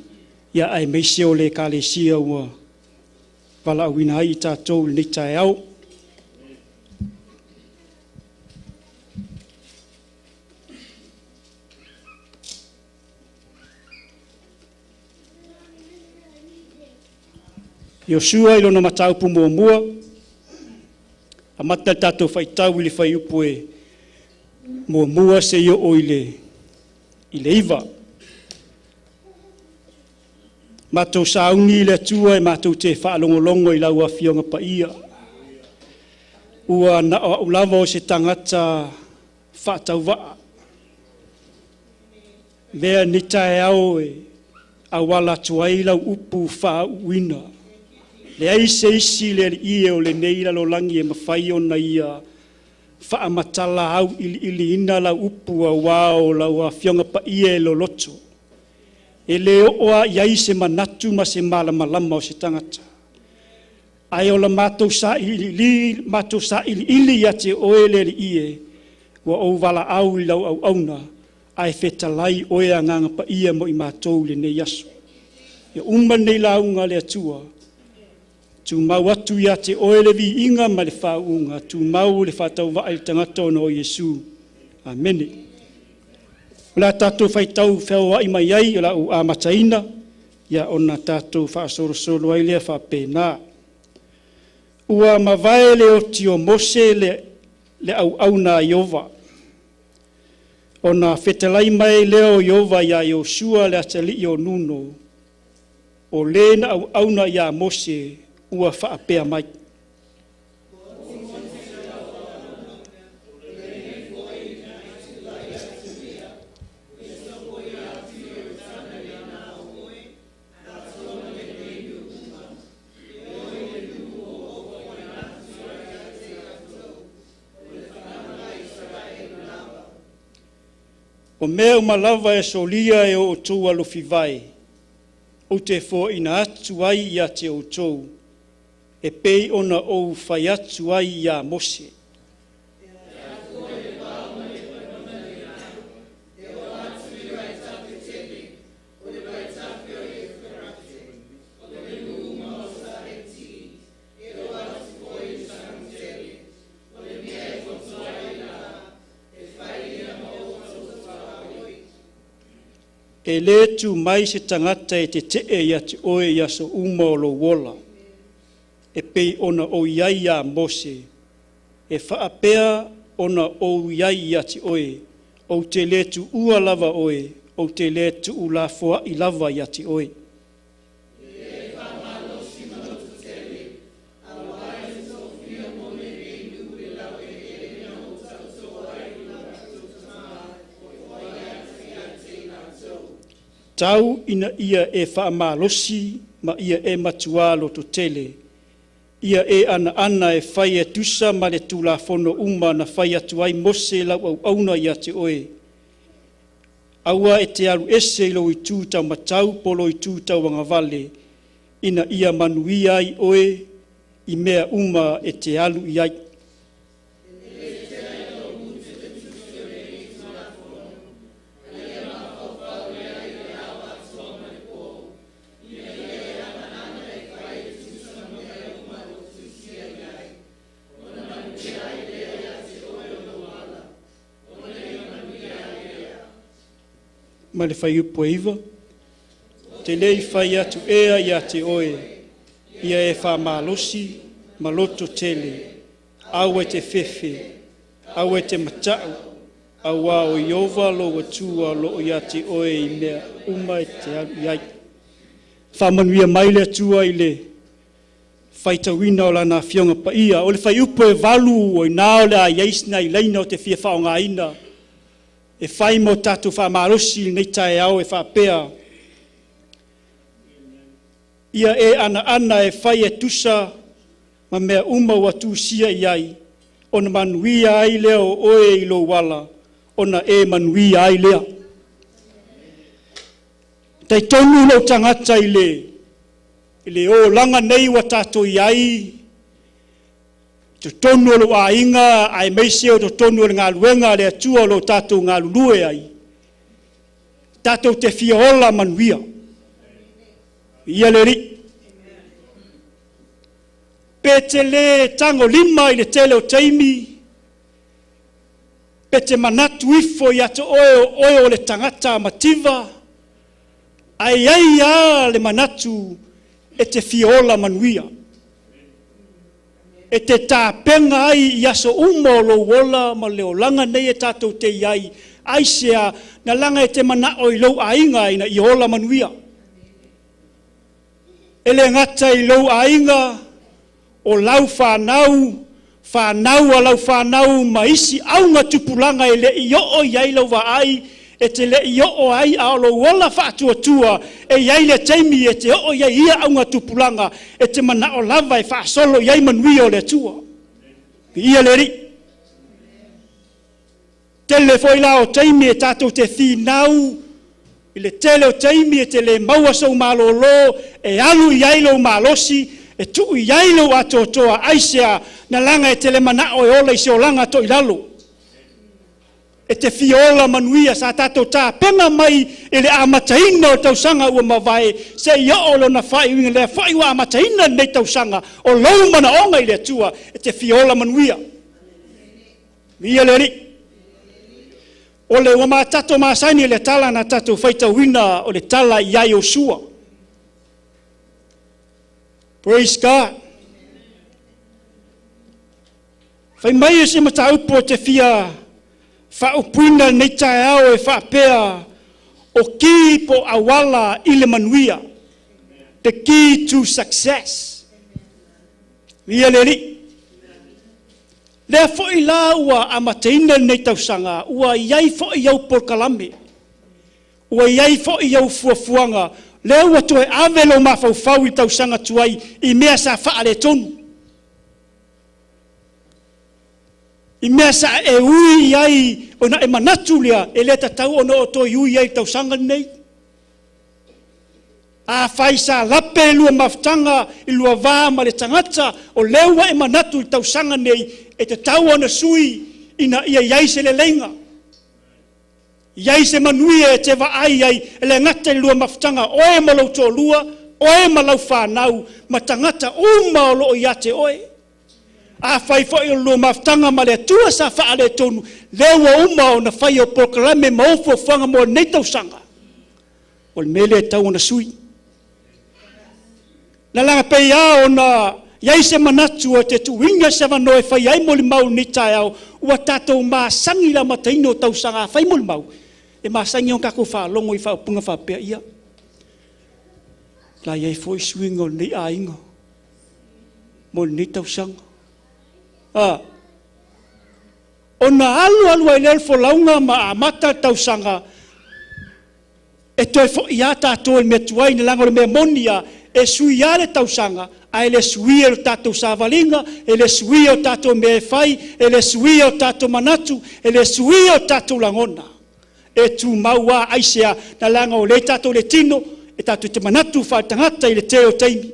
ia ae maisi o le ekalesia ua valaauina ai i tatou i lenei taeao. Iosua i lona mataupu muamua, amata le tatou faitau i le fuaiupu e muamua se i oo i le 9. Matou sauni i le Atua e matou te faalogologo i lau afioga paia. Ua na o au lava o se tagata faatauvaa. Mea ni taeao e auala atu ai lau upu faauuina. Leai se isi le alii e o lenei lalolagi e mafai ona ia faamatala au iliiliina lau upu auā o lau afioga paia e loloto. E le oo a i ai se manatu ma se malamalama o se tagata. Ae o la matou sailiili ia te oe le alii e, Ua ou valaau i lau auauna, ae fetalai oe Agaga Paia mo i matou i lenei aso. Ia uma lenei lauga a le Atua, tumau atu ia te oe le viiga ma le faauuga, tumau le faatauvaa i le tagata ona o Iesu. Amene. O le a tatou faitau feoai mai ai o le a ou amataina, ia ona tatou faasolosolo ai lea faapena. Ua mavae le oti o Mose le auauna a Ieova, ona fetalai mai lea o Ieova iā Iosua le atalii o Nuno, o le na auauna iā Mose, ua faapea mai. O mea uma lava e solia e o outou alofivae, ou te foaina atu ai ia te outou, e pei ona ou fai atu ai iā Mose. E lē tu mai se tagata e tete'e ia te oe i aso uma o lou ola, e pei ona ou i ai iā Mose, e faapea ona ou i ai ia te oe, ou te lē tuua lava oe, ou te lē tuulafoa'i lava ia te oe. Tau ina ia e faamalosi ma ia e matuā lototele, ia e anaana e fai e tusa ma le Tulafono uma na fai atu ai Mose lau auauna ia te oe. Aua e te alu ese i lou itu taumatau po o lou itu tauagavale, ina ia manuia ai oe i mea uma e te alu i ai. Ma le fuaiupu e 9, te le i fai atu ea ia te oe, ia e faamalosi ma lototele, aua e te fefe, aua e te mata'u, auā o Ieova lou Atua o lo o ia te oe i mea uma e te alu i ai. Faamanuia mai le Atua i le faitauina o Lana Afioga Paia. O le fuaiupu e 8, o i ina o le a i ai sina laina ou te fia faaaogaina e fai mo tatou faamalosi i lenei taeao e faapea, ia e anaana e fai e tusa ma mea uma ua tusia i ai, ona manuia ai lea o oe i lou ala, ona e manuia ai lea. Talitonu lou tagata i le olaga nei ua tatou i ai, i totonu o lou aiga, aemaise o totonu o le galuega a le Atua o lo o tatou galulue ai, tatou te fia ola manuia. Ia le Alii. Pe te le tagolima i le tele o taimi, pe te manatu ifo ia te oe o oe o le tagata mativa, ae i ai lava le manatu e te fia ola manuia. E te tapena ai i aso uma o lou ola ma le olaga nei e tatou te i ai, aisea, na laga e te manao i lou aiga ina ia ola manuia. E le gata i lou aiga, o lau fanau, fanau a lau fanau ma isi auga tupulaga e le i oo i ai lau vaai, e te le i oo ai a o lou ola faatuatua, e i ai le taimi e te oo i ai ia auga tupulaga, e te manao lava e faasolo i ai manuia o le Atua. Viia le Alii. Tele foi la o taimi e tatou te finau i le tele o taimi e te le maua sou malolo e alu i ai lou malosi, e tuu i ai lou atoatoa, aisea? Na laga e te le manao e ola i se olaga toilalo. E te fia ola manuia sa tatou tapena mai i le amataina o le tausaga ua mavae seia oo lona faaiuina lea foi ua amataina lenei tausaga o lou manaoga i le Atua e te fia ola manuia. Viia le Alii. O le ua tatou masani i le tala na tatou faitauina o le tala ia Iosua. Praise God. Fai mai se mataupu o te fia faaupuina lenei taeao e faapea o ki po auala i le manuia. The key to success. Viia le Alii. Lea foi la ua amataina lenei tausaga, ua i ai foi au polokalame, ua i ai foi au fuafuaga, lea ua toe ave lou mafaufau i tausaga tuai i mea sa faaletonu, i mea sa e ui i ai ona e manatu lea e le tatau ona o toe ui ai i tausaga lenei. Afai sa lape i lua mafutaga i lua va ma le tagata, o lea ua e manatu i tausaga nei e tatau ona sui ina ia i ai se leleiga, i ai se manuia e te vaai ai e le gata i lua mafutaga oe ma lou toalua, oe ma lau fanau ma tagata uma o loo ia te oe. Afai foi o lua mafutaga ma le Atua sa faaletonu, lea ua uma ona fai o polokalame ma ou fuafuaga mo lenei tausaga, o le mea lea e tau ona sui. Na laga pei lava ona i ai se manatu o te tuuina se avanoa e fai ai molimau lenei taeao, ua tatou masani i le amataina o tausaga fai molimau, e masani ona tatou faalogo i faaupuga faapea, ia, la i ai foi suiga o lenei aiga mo lenei tausaga. Ona alu alu ai lea o le folauga ma amata le tausaga, e toe foi lava tatou i le mea tuai, leaga o le mea moni lava, e sui lava le tausaga, ae le suia le tatou savaliga, e le suia o tatou mea e fai, e le suia o tatou manatu, e le suia o tatou lagona. E tumau lava aisea, na leaga o lea tatou le tino, e tatou te manatu faaletagata i le tele o taimi.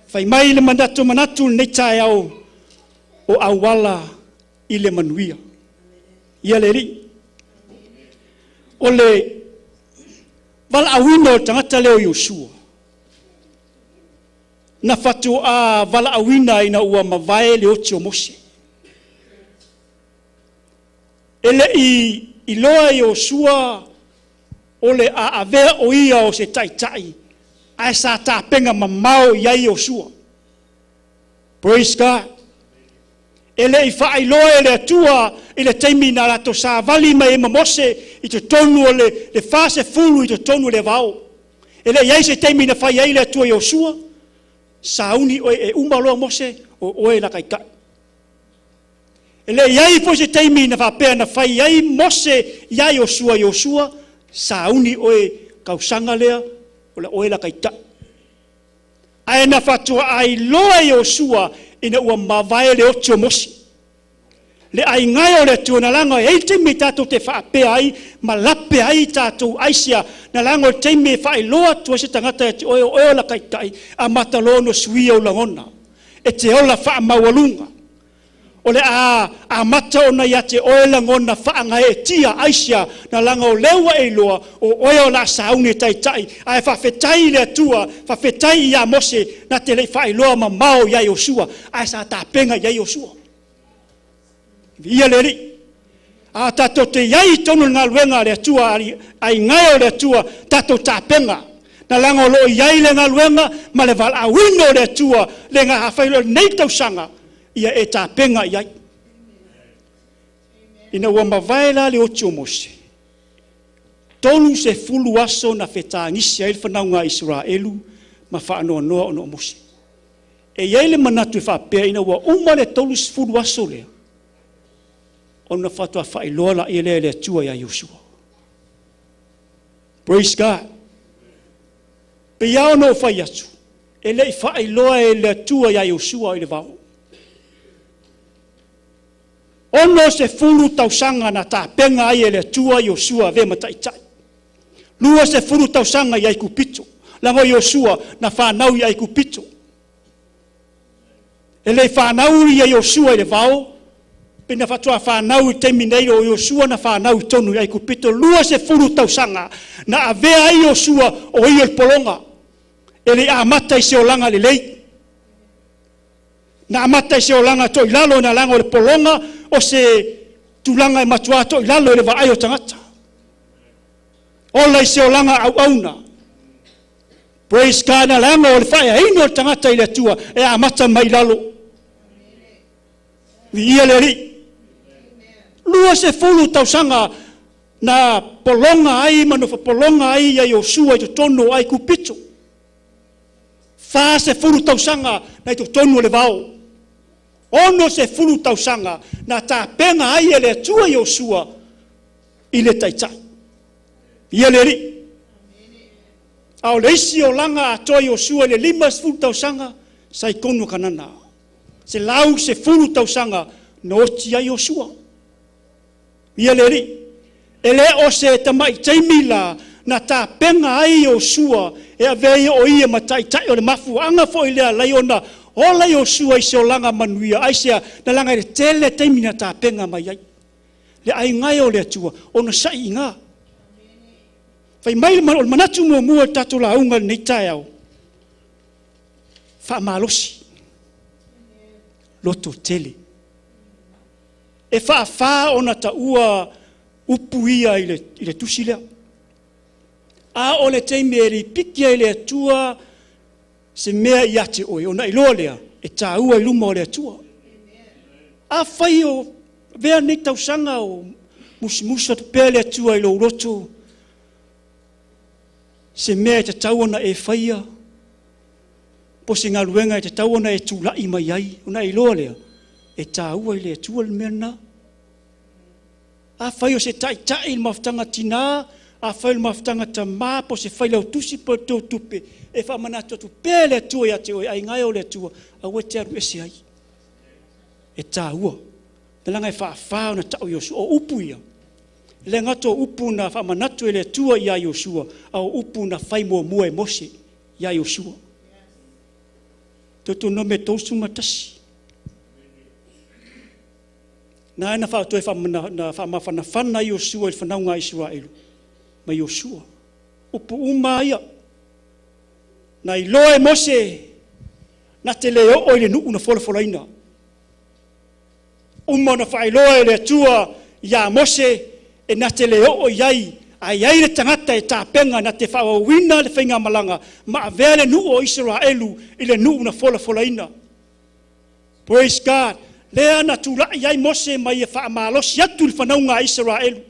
Fai mai le manatu manatu lenei taeao o auala i le manuia. Ia le Alii. O le valaauina o le tagata lea o Iosua, na faatoa valaauina ina ua mavae le oti o Mose. E le i iloa Iosua o le a avea o ia o se taitai, ae sa tapena mamao i ai Iosua. Praise God. E le i faailoa e le Atua i le taimi na latou savali mai ai ma Mose i totonu o le 40 i totonu o le vao. E le i ai se taimi na fai ai le Atua Iosua, sauni oe e uma loa Mose, o oe la taitai. E le i ai foi se taimi na faapea na fai ai Mose ia Iosua, Iosua, sauni oe tausaga lea, o le oe la taitai. Ae na faatoa iloa Iosua ina ua mavae le oti o Mose. Le aigae o le Atua na laga e ai taimi tatou te faapea ai ma lape ai tatou aisia, na laga o le taimi e faailoa atu ai se tagata e te oe o oe o la taitai, a mata loa no suia o lagona. E te ola faamaualuga. O le a amata ona ia te oe lagona faagaeetia aisia, na laga o lea ua e iloa o oe o la sauni e taitai, ae faafetai i le Atua, faafetai ia Mose, na te lei faailoa mamao ia Iosua, ae sa tapena i ai Iosua. Viia le Alii. A tatou te iai i totonu o le galuega a le Atua, aigae o le Atua, tatou tapena. Na laga o loo i ai le galuega ma le valaauina o le Atua, le gafai o lenei tausaga, ia e tapena i ai. Ina ua mavae la le oti o Mose, 30 aso na fetagisi ai le fanauga a Isaraelu ma faanoanoa ona o Mose. E i ai le manatu e faapea ina ua uma le 30 aso lea, ona faatoa faailoa laia lea e le Atua ia Iosua. Praise God. Pei lava ona ou fai atu, e le i faailoa e le Atua ia Iosua i le vao. 60 tausaga na tapena ai e le Atua Iosua avea ma taitai. 20 tausaga i Aikupito. Leaga o Iosua na fanau i Aikupito. E le i fanau ia Iosua i le vao, Pe na faatoa fanau i taimi nei o Iosua na fanau i tonu i Aikupito 20 tausaga na avea ai Iosua o ia le pologa. E le amata i se olaga lelei. Na amata i se olaga toilalo na laga o le pologa o se tulaga e matua toilalo i le vaai o tagata. Ola i se olaga auauna. Praise God, na laga o le faeaina o le tagata i le Atua e amata mai lalo. Viia le Alii. 20 tausaga na pologa ai ma nofo pologa ai ia Iosua i totonu o Aikupito. 40 tausaga na i totonu o le vao. 60 tausaga na tapena ai e le Atua Iosua i le taitai. Ia le Alii. A o le isi olaga atoa Iosua i le 50 tausaga sa i tonu o Kanana. 110 tausaga na oti ai Iosua. Ia le Alii. E le o se tamai taimi la na tapena ai Iosua e avea ia o ia ma taitai o le mafuaaga foi lea lai ona ola Iosua i se olaga manuia ai sea na laga i le tele taimi na tapena mai ai. Le aiga e o le Atua ona sa'i iga. Fai mai o le manatu muamua o le tatou lauga i lenei taeao, faamalosi, loto tele. E faafa ona taua upu ia i le tusi lea. A o le taimi e lipiki ai le Atua se mea ia te oe, ona iloa lea e tāua i luma o le Atua. Afai o avea nei tausaga o musumusu atu pea le Atua i lou loto, se mea e tatau ona e faia, po o se galuega e tatau ona e tulai mai ai, ona e iloa lea, e tāua i le Atua le mea lena. Afai o se taitai i le mafutaga tinā, afai o le mafutaga tamā, po o se failautusi po o le teutupe, e faamanatu atu pea le Atua ia te oe, aiga e o le Atua, aua e te alu ese ai. E tāua. Leaga e faafa ona tau Iosua. O upu ia, e le gata o upu na faamanatu e le Atua ia Iosua, a o upu na fai muamua e Mose ia Iosua. Deuteronome 31. Na na faatoe na faamafanafana Iosua i le fanauga a Isaraelu ma Iosua. Upu uma ia. Na iloa e Mose na te le oo i le nuu na folafolaina. Uma ona faailoa e le Atua ia Mose e na te le oo i ai, a i ai le tagata e tapena na te faaauauina le faigamalaga ma avea le nuu o Isaraelu i le nuu na folafolaina. Praise God. Lea na tulai ai Mose ma ia faamalosi atu le fanauga a Isaraelu.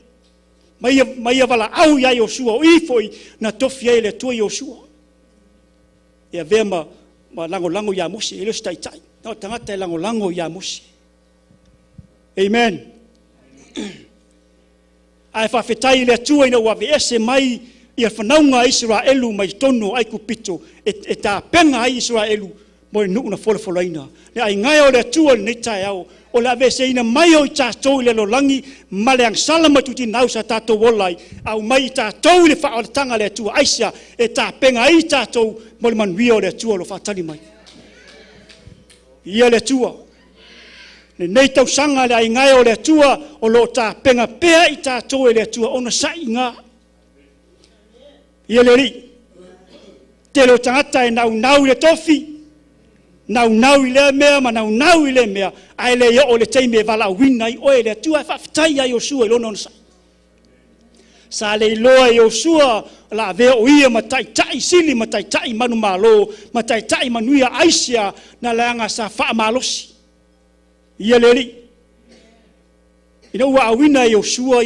Ma ia valaau ia Iosua o i foi na tofi ai le Atua Iosua. E avea ma lagolago ia Mose, e le o se taitai. Na o tagata e lagolago ia Mose. Amen. Ae faafetai i le Atua ina ua aveese mai ia fanauga a Isaraelu mai totonu o Aikupito e tapena ai Isaraelu mo le nuu na folafolaina. Le aiga e o le Atua i lenei taeao, o le aveeseina mai o i tatou i le lalolagi ma le agasala ma tutinau sa tatou ola ai, aumai i tatou i le faaolataga a le Atua, aisea? E tapena ai i tatou mo le manuia o le Atua o lo o faatali mai. Ia le Atua. Lenei tausaga le aiga e o le Atua o lo o tapena pea i tatou e le Atua ona sa'iga. Ia le Alii. Tele o tagata e naunau i le tofi, naunau i lea mea ma naunau i lea mea, ae le oo le taimi e valaauina ai oe e le Atua. E faafetai ia Iosua i lona onosai. Sa le iloa e Iosua la avea o ia ma taitai sili ma taitai manumalo ma taitai manuia aisea na leaga sa faamalosi. Ia le Alii. Ina ua auina e Iosua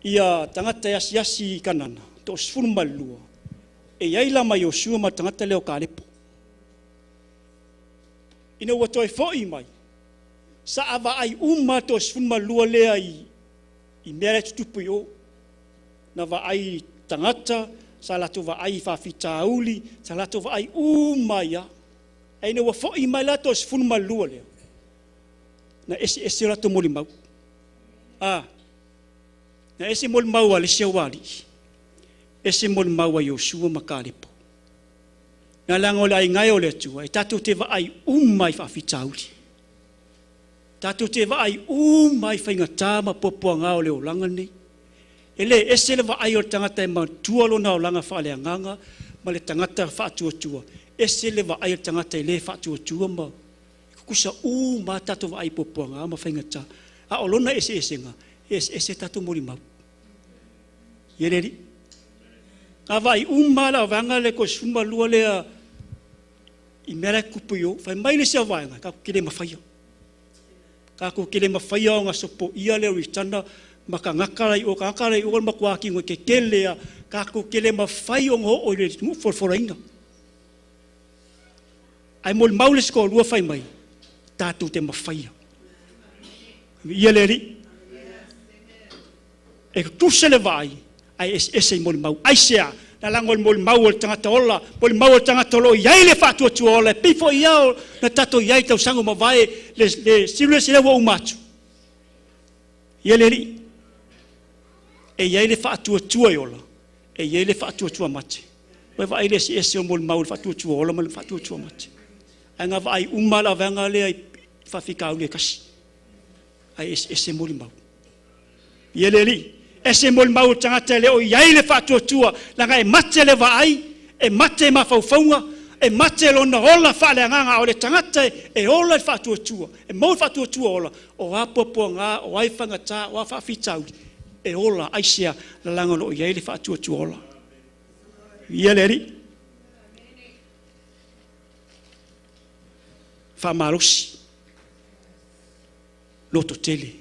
ia tagata e asiasi i Kanana, 12, e i ai la ma Iosua ma tagata lea o Kalepo. Ina ua toe foi mai, sa avaai uma 12 lea i mea lea tutupu i o. Na vaai tagata, sa latou vaai i faafitauli, sa latou vaai uma ia. Ae ina ua foi mai la 12 lea, na ese ese o latou molimau. Na ese molimau a le isi aualii, ese molimau a Iosua ma Kalepo. Na leaga o le aiga e o le Atua, e tatou te vaai uma i faafitauli. Tātou te vaai uma i whaingatā ma puapuaga o le olaga nei. E lē ese le vaai o le tagata e matua lona olaga faaleagaga ma le tagata faatuatua, ese le vaai o le tagata e lē faatuatua ma tutusa uma lava tatou vaai i puapuaga ma faigata. A o lona eseesega, e eseese tatou molimau. Ia le Alii. A vaai uma lava le auvaega lea toa 12 lea i mea la e tutupu i o, fai mai le isi vaega, tatou te le mafaia. Tatou te le mafaia ona sopoia le Ioritana ma tagata la i o, tagata la i o o le matua tino tetele lava. Tatou te le mafai ona oo i le nuu folafolaina. Ae molimau le isi toalua fai mai, tatou te mafaia. Viia le Alii. E tutusa le vaai, ae eseese i molimau. Aisea? Lalago o le molimau o le tagata ola, molimau o le tagata o lo o i ai le faatuatua ola, e pei foi ia na tatou i ai i tausaga ua mavae, le serious lea ua uma atu. Ia le Alii. E i ai le faatuatua e ola, e i ai le faatuatua mate. Ua vaai le eseese o molimau o le faatuatua ola ma le faatuatua mate. Ae na vaai uma la vaega lea i faafitauli e tasi. Ae eseese molimau. Ia le Alii. Ese molimau o le tagata e le o i ai le faatuatua, leaga e mate le vaai, e mate mafaufauga, e mate lona ola faaleagaga, a o le tagata e ola i le faatuatua, e maua le faatuatua ola, o a puapuaga, o a faigata, o a faafitauli, e ola. Aisea? Leaga o lo o i ai le faatuatua ola. Ia le Alii. Faamalosi. Lototele.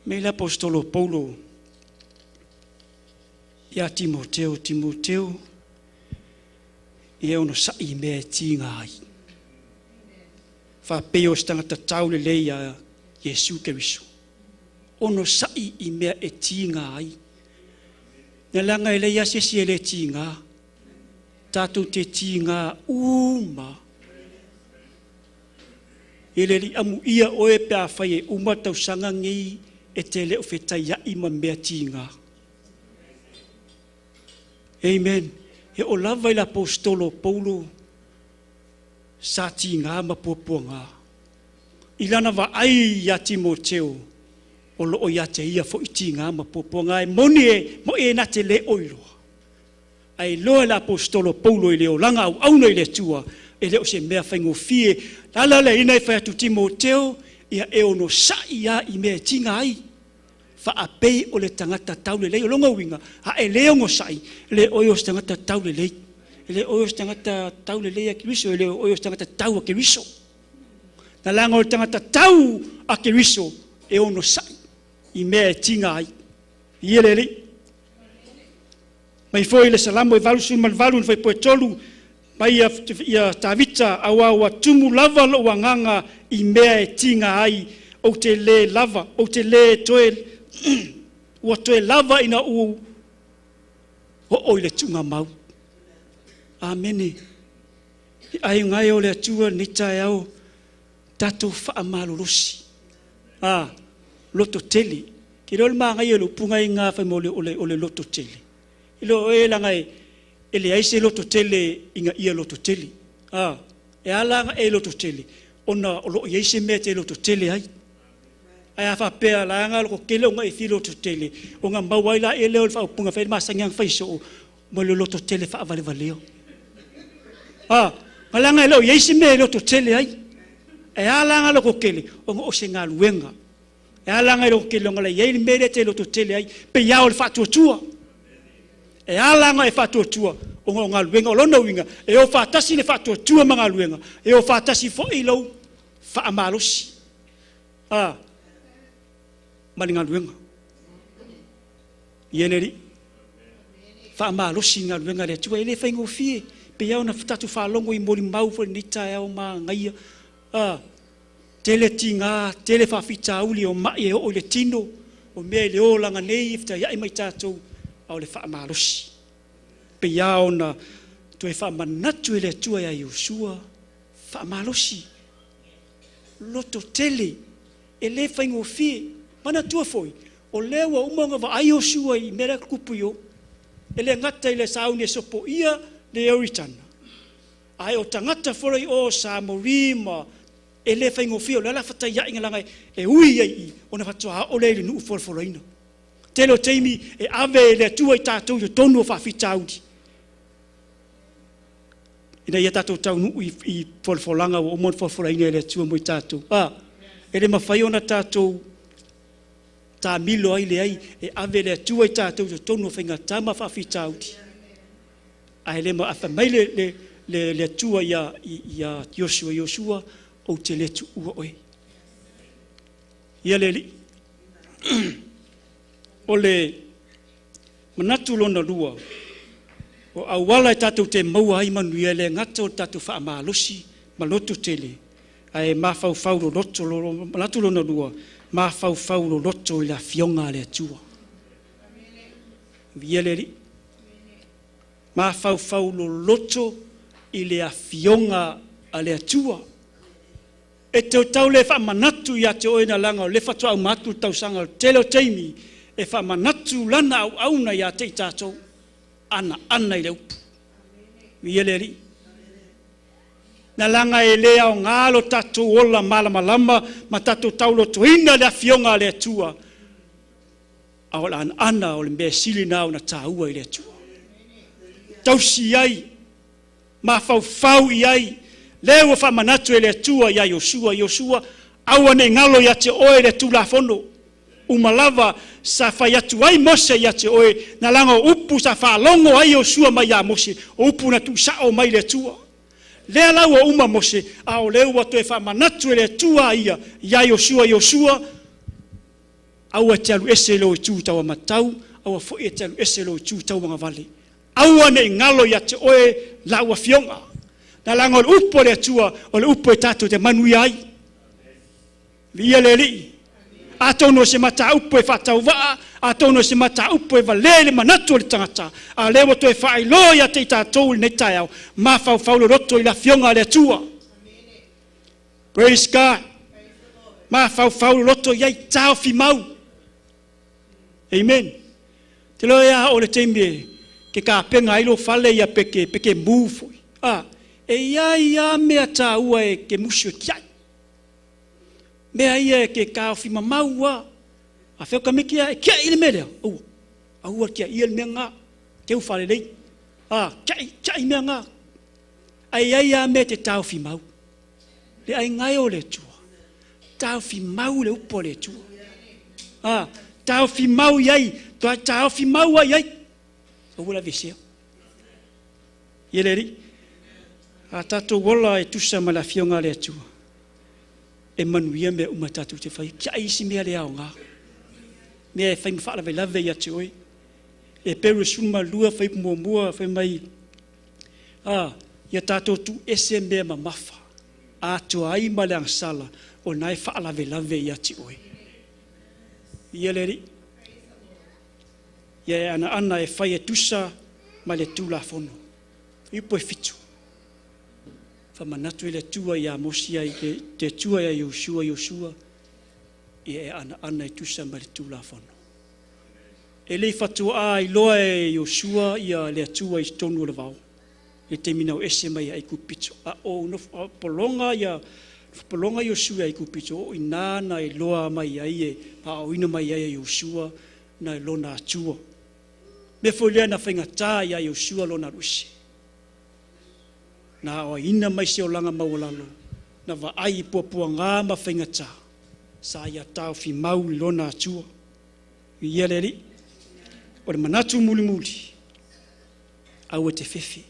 Mei le apostolo Paulo ia Timoteo, Timoteo, ia ono sa'i mea e tiga ai. Faapei o se tagata tau lelei ia Iesu Keriso. Ono sa'i i mea e tiga ai. Na leaga e leai se isi e le tiga. Tātou te tiga uma. E le li amu ia oe pe a fai e uma tausaga nei e te le o fetaiai ma mea tiga. Amen. E o lava i le apostolo Paulo sa tiga ma puapuaga. I lana vaai ia Timoteo, o loo ia te ia foi tiga ma puapuaga e moni e moi e na te le oiloa. Ai loa le apostolo Paulo i le olaga auauna i le Atua, e le o se mea faigofie. Lala le ina e fai atu Timoteo, ia e ono sa'i a i mea e tiga ai. Faapei o le tagata taulelei. O longa uiga, a e le ono sa'i, le oe o se tagata taulelei. E le oe o se tagata taulelei a Keriso, e le oe o se tagata tau a Keriso. Na langa o le tagata tau a Keriso, e ono sa'i i mea e tiga ai. Ia le Alii. Mai foi le Salamo e 88 na fuaipua e 3, mai ia Tavita, auā ua tumu lava lou agaga i mea e tiga ai, ou te le lava, ou te le toe, ua toe lava ina ua oo i le tuugamau. Amene. I aiga e o le Atua lenei taeao, tatou faamalolosi. A, loto tele. Ke leo le magai o le upunga i ngā whai mo o le loto tele. I lo e langa e leai se loto tele inga ia loto tele. A, e ala nga e loto tele, ona o lo iai se mea te loto tele ai. Ai a whapea la nga loko kele o nga e fi loto tele, o nga mau ai la e leo le whaupunga whai masangi ang whai so, mo le loto tele whaavale valeo. A, nga langa e leo iai se mea e loto tele ai. E ala nga loko kele, o nga o se ngā luenga. E ala nga loko kele o nga la iai le mea te loto tele ai, pe iao le whaatuatua. E ala nga e whaatuatua, o nga ngā luenga, o lona uinga, e o whaatasi le whaatuatua ma ngā luenga, e o whaatasi fo i lau whaamalosi. A, ma le ngā luenga. Ia le ri, whaamalosi ngā luenga le atua, e le whaingofie, pe iao na whatatu whaalongo i mori mau fo ni tae au ma ngaia. A, tele tinga, tele whawhitauli o mai e o i le tino, o mea i le o langa nei, whita iai mai tātou, au le whaamalosi. Pe iao na toe whaamanatu e le atua ia Iosua, whaamalosi. Loto tele, e le whaingofie, mana tua foi, o lea ua uma nga vaai Iosua i mea kupu i o, e le ngata i le sauni e sopo ia le Ioritana. Ai o tangata fora i o Samori ma E le faigofie o le ala fataiaiga laga e ui ai i ona faatoa oo lea i le nuu folafolaina. Tele o taimi e ave e le Atua i tatou i totonu o faafitauli ina ia tatou taunuu i folafolaga ua uma ona folafolaina e le Atua mo i tatou. E le mafai ona tatou taamilo ai leai, e ave e le Atua i tatou i totonu o faigata ma faafitauli. Ae le fai mai le Atua ia Iosua, Iosua, ou te le tuua oe. Ia le Alii. O le manatu lona lua, o auala e tatou te maua ai manuia, e le gata o le tatou faamalosi ma loto tele, ae mafaufau loloto, manatu lona lua, mafaufau loloto i le afioga a le Atua. Viia le Alii. Mafaufau loloto i le afioga a le Atua. E te tau le faamanatu ia te oe na laga o le faatoa uma atu le tausaga o le tele o taimi e faamanatu lana auauna ia te i tatou, ana ana i le upu. Viia le Alii. Na laga e le aoga lo tatou ola malamalama ma tatou taulotoina le afioga a le Atua, a o le ana o le mea sili na ona tāua i le Atua. Tausi ai, mafaufau i ai, lea ua faamanatu e le Atua ia Iosua, Iosua, aua ne i galo ia te oe le Tulafono. Uma lava sa fai atu ai Mose ia te oe, na laga o upu sa faalogo ai Iosua mai ia Mose, o upu na tuusao mai le Atua. Lea la ua uma Mose, a o lea ua toe faamanatu e le Atua ia ia Iosua, Iosua, aua te alu ese lo itu tauamatau, aua foi e te alu ese lo itu tauagavale. Aua ne i galo ia te oe lau afioga. Na laga o le upu a le Atua, o le upu e tatou te manuia ai. Viia le Alii. Atonu o se mataupu e faatauvaa, atonu o se mataupu e valea i le manatu o le tagata, a o lea ua toe faailoa ia te i tatou i lenei taeao, mafaufau loloto i le afioga a le Atua. Praise God. Mafaufau loloto i ai, taofi mau. Amen. Te loa ia o le taimi e ke kapenga ai lo fale ia peke, peke move foi. E ia ia mea tāua e ke musu e kiai. Mea ia e ke taofi mamaua. A feo ka miki e kiai le mea lea. Aua. Aua kia ia le mea ngā. Te u whare lei. Kiai, kiai mea ngā. Ai ai a mea te taofi mau. Le ai ngai o le Atua. Taofi mau le upo le Atua. Taofi mau iai. Toa taofi mau ai ai. Aua la vesea. Ia le ri. A tātou ola e tusa ma le afioga a le Atua. E manuia mea uma tātou te whai. Kia isi mea le ao ngā. Mea e whai ma whaalavelave ia te oe. E peru suma lua whai mua mua whai mai. Ia tātou tu ese mea mamafa. Atua ai ma le angsala o nai whaalavelave ia te oe. Ia le ri. Ia e ana ana e whai e tusa ma le tulafono. Ipo e fitu. Whamanatu i le tua ia Mosia i te tua ia Iosua, Iosua, ia e ana ana e tusa ma le tulafono. E lei fatua a i loa e Iosua ia le atua i tonu o le vao. E te minau ese mai ai kupito. A o no polonga ia polonga Iosua i kupito o ina na i loa mai ai e pa o ina mai ai Iosua na lona atua. Me foi lea na whaingata ia Iosua lona rusi. Na o ina mai se olanga maualalo, na va ai i puapua ngā ma whaingata, sa ia tau fi mau lona atua. Ia le ri, o le manatu muli muli, aua te fefe,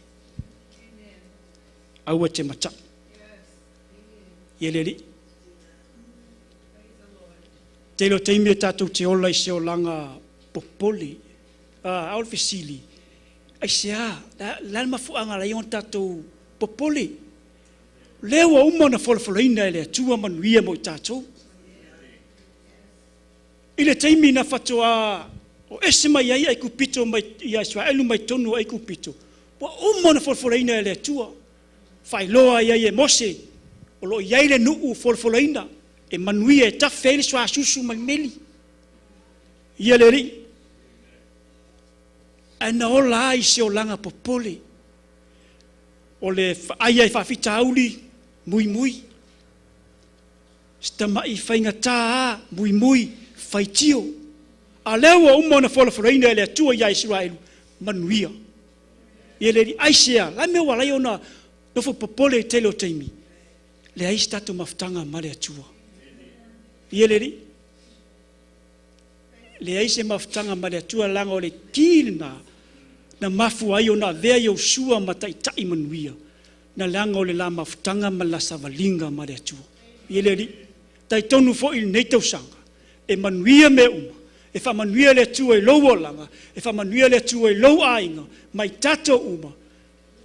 aua te mata. Ia le ri. Te lo teimi e tātou te ola i se olanga popoli, au le fesili, ai se a, la mafuanga la ion tātou popoli. Lea ua uma na folafolaina e le Atua manuia mo i tātou. I le taimi na fatoa o ese mai ai ai kupito mai ia Israelu mai tonu ai kupito. Ua uma na folafolaina e le Atua. Whailoa ia e Mose, o lo iai le nuu folafolaina, e manuia e tawhe ai le suasusu mai meli. Ia le ri. Ai na ola ai se olanga popole. O le ai ai whawhita auli, mui mui. Se tama'i faigatā a, muimui, faitio. A lea ua uma ona folafolaina e le Atua iā Isaraelu, manuia. Ia le alii, aisea? Le a le mea ua ala ai ona nofo popole i le tele o taimi? Leai se tatou mafutaga ma le Atua. Ia le alii, leai se mafutaga ma le Atua leaga o le ki lena na mafua ai ona avea Iosua ma taitai manuia, na leaga o le la mafutaga ma le la savaliga ma le Atua. Ia le Alii, talitonu foi i lenei tausaga, e manuia mea uma, e faamanuia le Atua i lou olaga, e faamanuia le Atua i lou aiga, ma i tatou uma,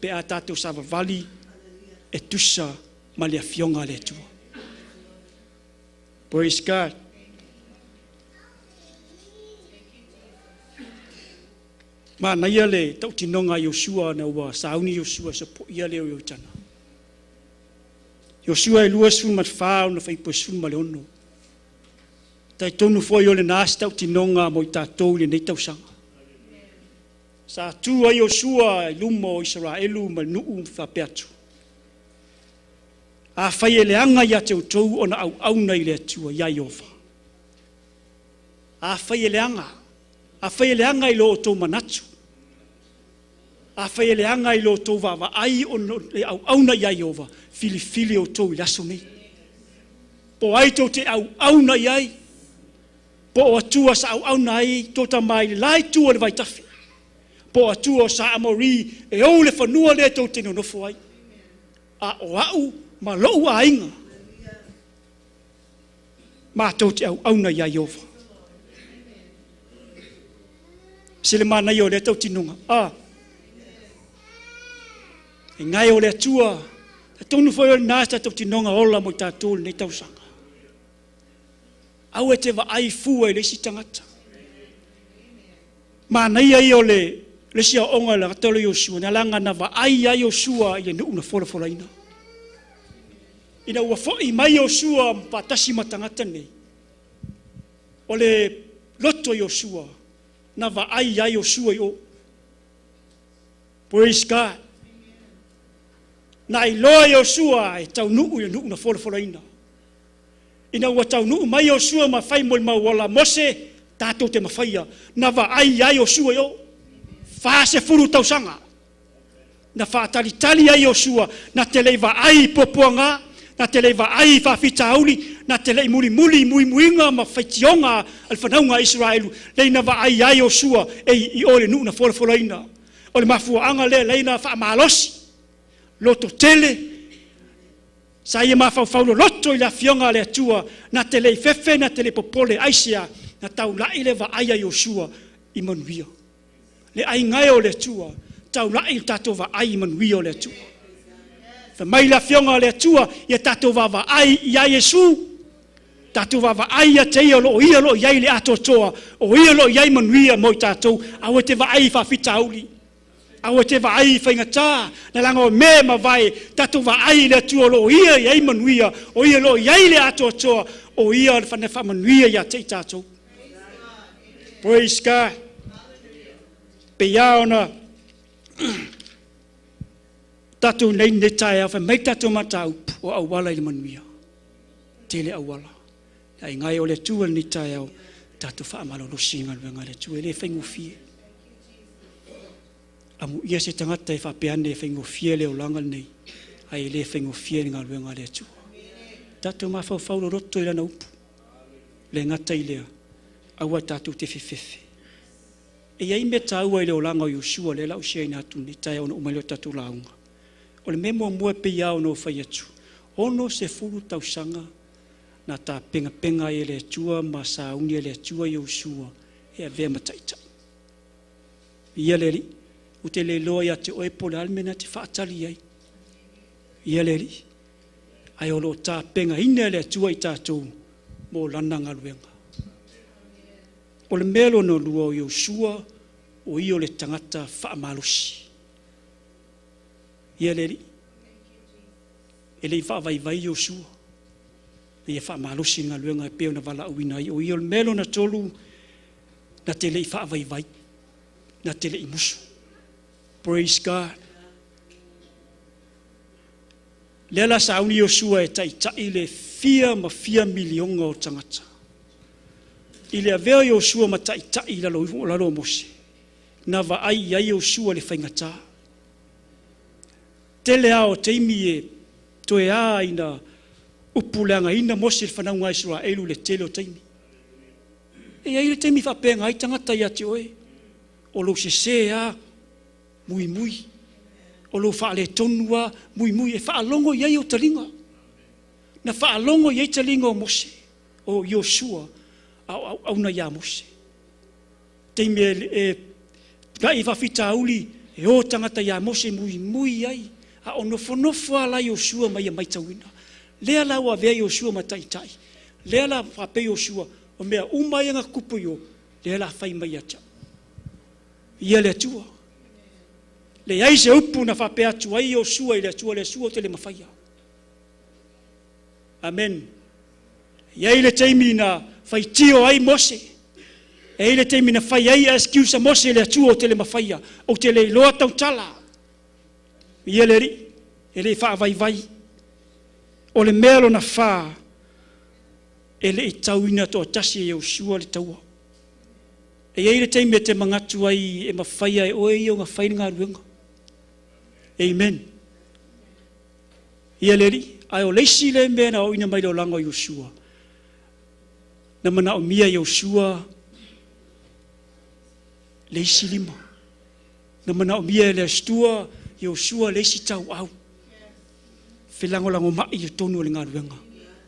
pe a tatou savavali e tusa ma le Afioga a le Atua. Praise God. Manaia le tautinoga a Iosua ina ua sauni Iosua e sopoia le Ioritana. Iosua e 24 ona fuaiupu e 16. Talitonu foi o lena se tautinoga mo i tatou i lenei tausaga. Sa tu ai Iosua i luma o Isaraelu ma le nuu ma faapea atu, Afai e leaga ia te outou ona auauna i le Atua ia Ieova, afai e leaga, afai e leaga i lo outou manatu, afai e leaga i lo outou vaavaai ona e auauna ia Ieova, filifili outou i le aso nei. Po o ai tou te auauna i ai, po o atua sa auauna ai tou tama i le la itu o le vaitafe, po o atua o sa Amori e ou le fanua lea tou te nonofo ai. A o au ma lou aiga, matou te auauna iā Ieova. Se le manaia o lea tautinoga. A, e gae o le Atua, talitonu foi o lena se tautinoga ola mo i tatou i lenei tausaga. Aua e te vaai fua i le isi tagata. Manaia ia o le isi aoaoga i le lagata o Iosua, na leaga na vaai ai Iosua i le nuu na folafolaina. Ina ua foi mai Iosua faatasi ma tagata nei, o le loto o Iosua, na vaai ai Iosua i o. Praise God. Na iloa Iosua e taunuu i le nuu na folafolaina. Ina ua taunuu mai Iosua ma fai molimau ola, Mose, tatou te mafaia. Na vaai ai Iosua i o. 40 tausaga. Na faatalitali ai Iosua, na te le i vaai i puapuaga, na te le i vaai i faafitauli, na te le i mulimuli i muimuiga ma faitioga a le fanauga a Isaraelu, lei na vaai ai Iosua e i o i le nuu na folafolaina. O le mafuaaga lea lea na faamalosi, lototele, sa ia mafaufau loloto i le Afioga a le Atua, na te le i fefe, na te le i popole, aisea? Na taulai le vaai a Iosua i manuia. Le aiga e o le Atua, taulai le tatou vaai i manuia o le Atua. Fai mai le Afioga a le Atua, ia tatou vaavaai ia Iesu, tatou vaavaai ia te ia o lo o ia o lo o i ai le atoatoa, o ia o lo o i ai manuia mo i tatou. Aua e te vaai i faafitauli, aua e te vaai i faigata, na leaga o mea e mavae, tatou vaai i le Atua o lo o ia e i ai manuia, o ia o lo o i ai le atoatoa, o ia le faamanuia ia te i tatou. Praise God. Pei lava ona tatou nei nei taeao, fai mai tatou mataupu o auala i le manuia. Tele auala. Le aiga e o le Atua lenei taeao, tatou faamalolosi i galuega a le Atua, e le faigofie. Amuia se tagata e faapea ane e faigofie le olaga lenei, ae e le faigofie le galuega a le Atua. Tatou mafaufau loloto i lana upu. Le gata i lea, aua tatou te fefefe. E i ai mea taua i le olaga o Iosua, lea la o share atu nei taeao ona uma ai lea o tatou lauga. O le mea muamua e pei lava ona ou fai atu, 60 tausaga na tapenapena ai e le Atua ma sauni e le Atua Iosua e avea ma taitai. Ia le Alii, ou te le iloa ia te oe po o le a le mea na te faatali ai. Ia le Alii, ae o lo o tapenaina e le Atua i tatou mo lana galuega. O le mea lona lua o Iosua, o ia o le tagata faamalosi. Ia le Alii, e le i faavaivai Iosua, ia faamalosi le galuega e pei ona valaauina ai. O ia o le mea lona tolu, na te le i faavaivai, na te le i musu. Praise God. Lea la sauni Iosua e taitai le fia ma fia milioga o tagata. I le avea o Iosua ma taitai i lalo ifo o lalo o Mose, na vaai i ai Iosua i le faigata. Tele lava o taimi e toe a ina upuleagaina Mose i le fanauga a Isaraelu i le tele o taimi. E i ai le taimi e faapena ai tagata ia te oe, o lou sese lava, muimui, o lou faaletonu lava, muimui, e faalogo i ai ou taliga. Na faalogo i ai taliga o Mose, o Iosua, a o auauna ia Mose. Taimi e tai faafitauli, e o tagata ia Mose muimui ai, a o nofonofo lava la Iosua ma ia matauina. Lea la ua avea Iosua ma taitai, lea la faapea Iosua, o mea uma ia na tutupu i o, lea la fai mai ia te au. Ia le Atua. Leai se upu na faapea atu ai Iosua i le Atua, le Atua ou te le mafaia. Amen. E i ai le taimi na faitio ai Mose, e i ai le taimi na fai ai excuse a Mose i le Atua ou te le mafaia, ou te le iloa tautala. Ia le Alii, e le faavaivai. O le mea lona fa, e le i tauina toatasi e Iosua le taua. E i ai le taimi e te manatu ai e mafaia e oe ia ona fai le galuega. Amen. Ia le Alii, ae o le isi lea mea na ooina mai le olaga o Iosua, na manaomia Iosua le isi lima. Na manaomia e le Atua Iosua le isi tauau. Felagolagomai i totonu o le galuega.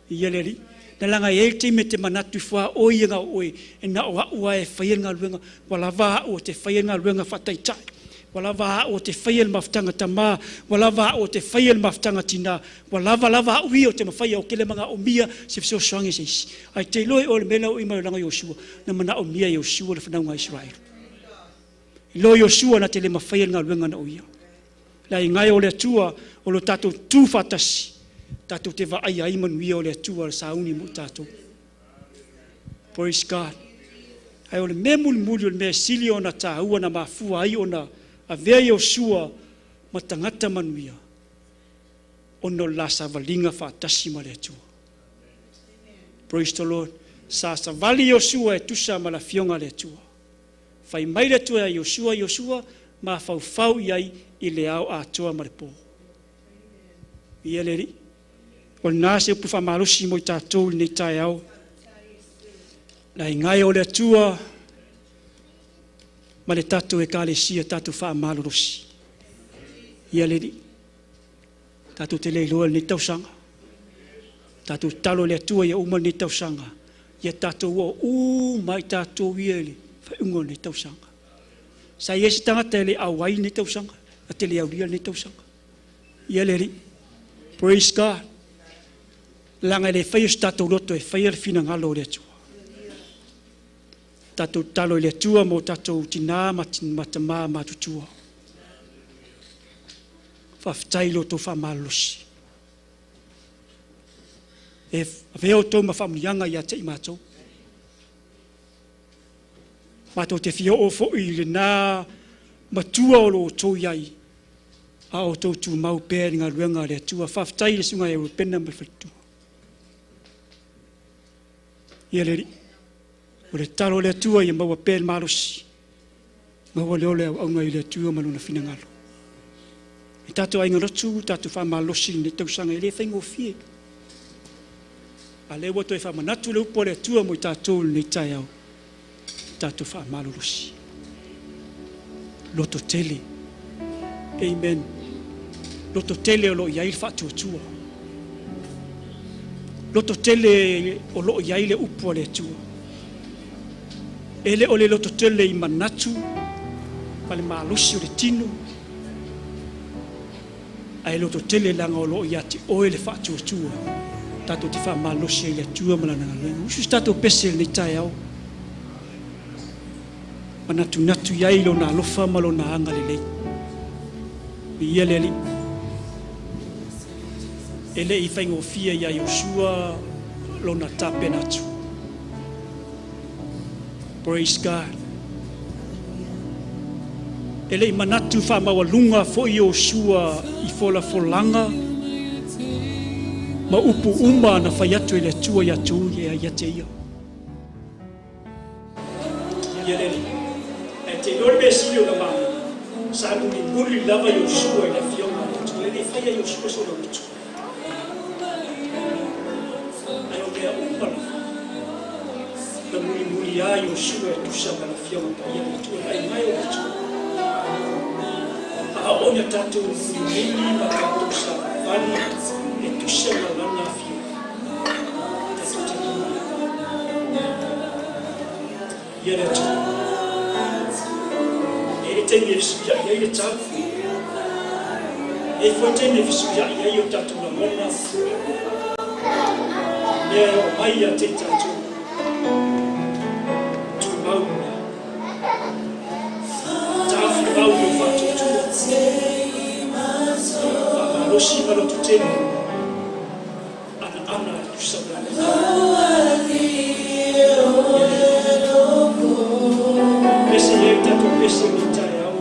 Ia le Alii. Na laga e ai le taimi e te manatu ifo lava oe ia na o oe, e na o au lava e faia le galuega, ua lava au ou te faia le galuega faataitai, ua lava au ou te faia le mafutaga tama, ua lava au ou te faia le mafutaga tina, ua lava lava au ia ou te mafaia, ou te le manaomia se fesoasoani a se isi. Ae te iloa e oe le mea lea ua i mai olaga o Iosua, na manaomia e Iosua le fanauga a Isaraelu. Iloa Iosua na te le mafaia le galuega na o ia. Le aiga e o le Atua, o lo tatou tu faatasi, tatou te vaaia ai manuia o le Atua le sauni mo tatou. Praise God. Ae o le mea mulimuli o le mea sili ona tāua na mafua ai ona avea Iosua ma tagata manuia, ona o le la savaliga faatasi ma le Atua. Praise the Lord. Sa savali Iosua e tusa ma le afioga a le Atua. Fai mai le Atua ia Iosua, Iosua, mafaufau i ai i le ao atoa ma le po. Ia le Alii. O lena se upu faamalosi mo i tatou i lenei taeao. Le aiga e o le Atua ma le tatou ekalesia, tatou faamalolosi. Ia le Alii. Tatou te le iloa lenei tausaga. Tatou tatalo i le Atua ia uma lenei tausaga. Ia tatou oo uma i tatou ia i le faaiuga o lenei tausaga. Sa i ai se tagata e le auai lenei tausaga, a te le aulia lenei tausaga. Ia le Alii. Praise God. Leaga e le faia so tatou loto e faia le finagalo o le Atua. Tatou tatalo i le Atua mo tatou tina ma tama matutua. Faafetai i lo outou faamalolosi. E avea outou ma faamuliaga ia te i matou. Matou te fia oo foi i lena matua o lo outou i ai, a outou tumau pea i le galuega a le Atua. Faafetai i le susuga ia Rupena ma le faletua. Ia le Alii, o le tatalo a le Atua ia maua pea le malosi, maua le ola e auauna i le Atua ma lona finagalo. E tatou aiga lotu, tatou faamalolosi i lenei tausaga e le faigofie. A lea ua toe faamanatu le upu a le Atua mo i tatou i lenei taeao, tatou faamalolosi. Loto tele. Amen. Loto tele o lo o i ai le faatuatua. Loto tele o lo o i ai le upu a le Atua. E le o le loto tele i manatu ma le malosi o le tino, ae loto tele leaga o lo o ia te oe le faatuatua. Tatou te faamalosi ai i le Atua ma lana galuega. Usu se tatou pese i lenei taeao. Manatunatu i ai lona alofa ma lona agalelei. Viia le Alii. E le i faigofie ia Iosua lona tapena atu. Praise God. E le i manatu faamaualuga foi Iosua i folafolaga Ma upu uma na fai atu e le Atua ia tu ia ia te ia. Ia le e te iloa le mea sili ona manaia, sa mulimuli lava Iosua i le afioga a le Atua, e le faia Iosua sona loto. Ae o mea uma lava, na mulimuli lava Iosua e tusa ma le afioga paia a le Atua, vaai mai o le Atua. A oo ina tatou mulimuli ma tatou savavali e tusa ma lana afioga, tatou te manuia. Ia le Atua. E i ai le taimi e fesuiai ai le tau. E i ai foi taimi e fesuiai ai o tatou lagona, mea e oo mai ia te i tatou. Tumau mea. Taofi mau i lou faatuatua. Faamalosi ma lototele. Anaana e tusa ma lana Pese i ai tatou pese i lenei taeao.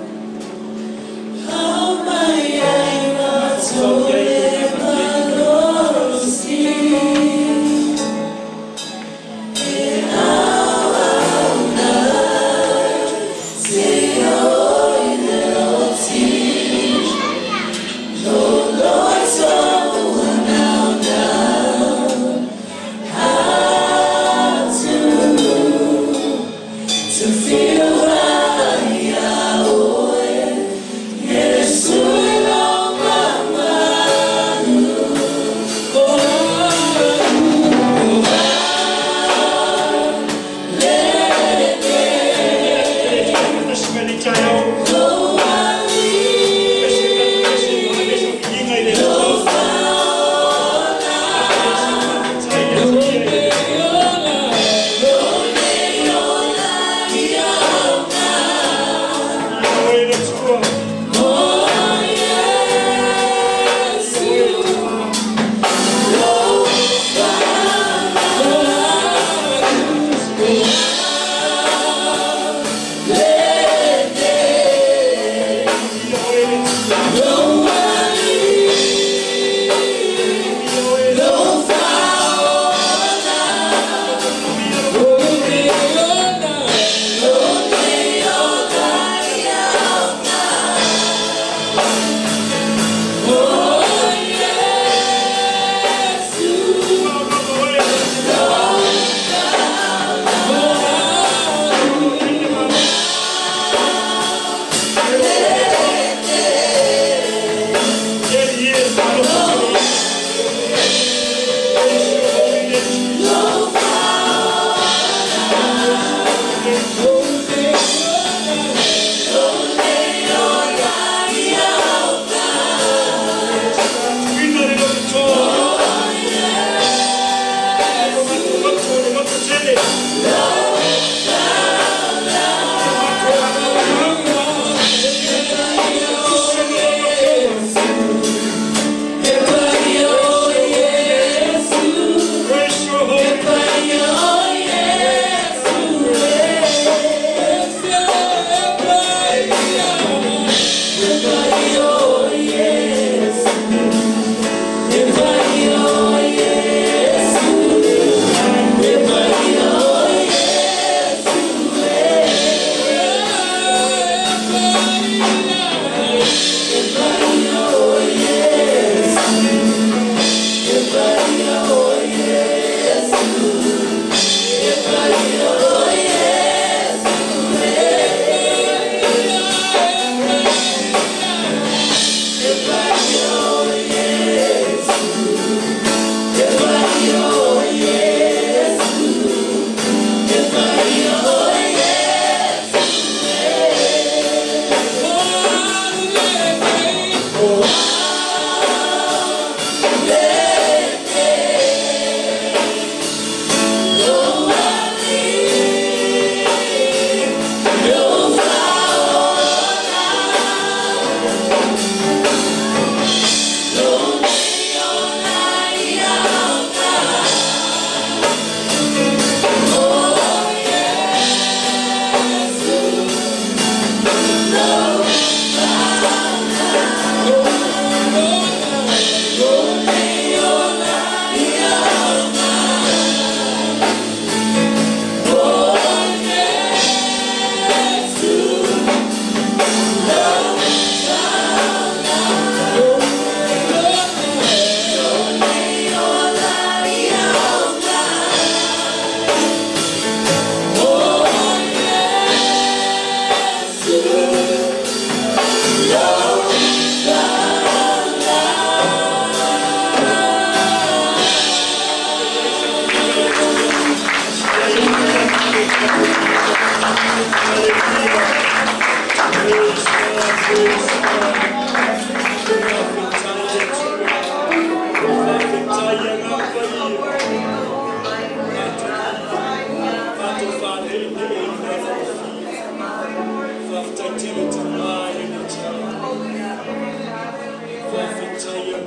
Mafaufau i ai lona agalelei ma lona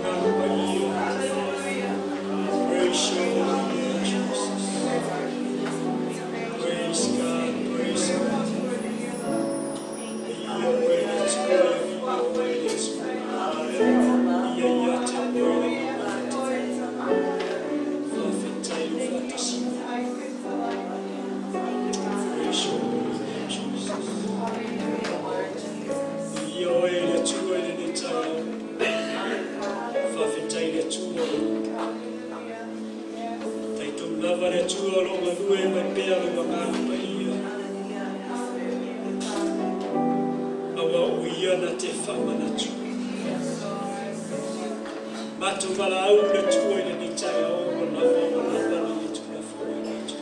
Praise your holy name, Jesus. Praise God, praise God. Ia oe le Atua, ia oe le Atua. Ia ia te oe le Faafetai lou faatasi. Praise your holy name, Jesus. Ia oe le Atua i lenei taeao. Faafetai le Atua. Talitonu lava le Atua o lo o galue mai pea lou agaga paia. Aua o ia na te faamanatu. Matou valaau le Atua i lenei taeao ua lava ua lava le Tulafono a le Atua.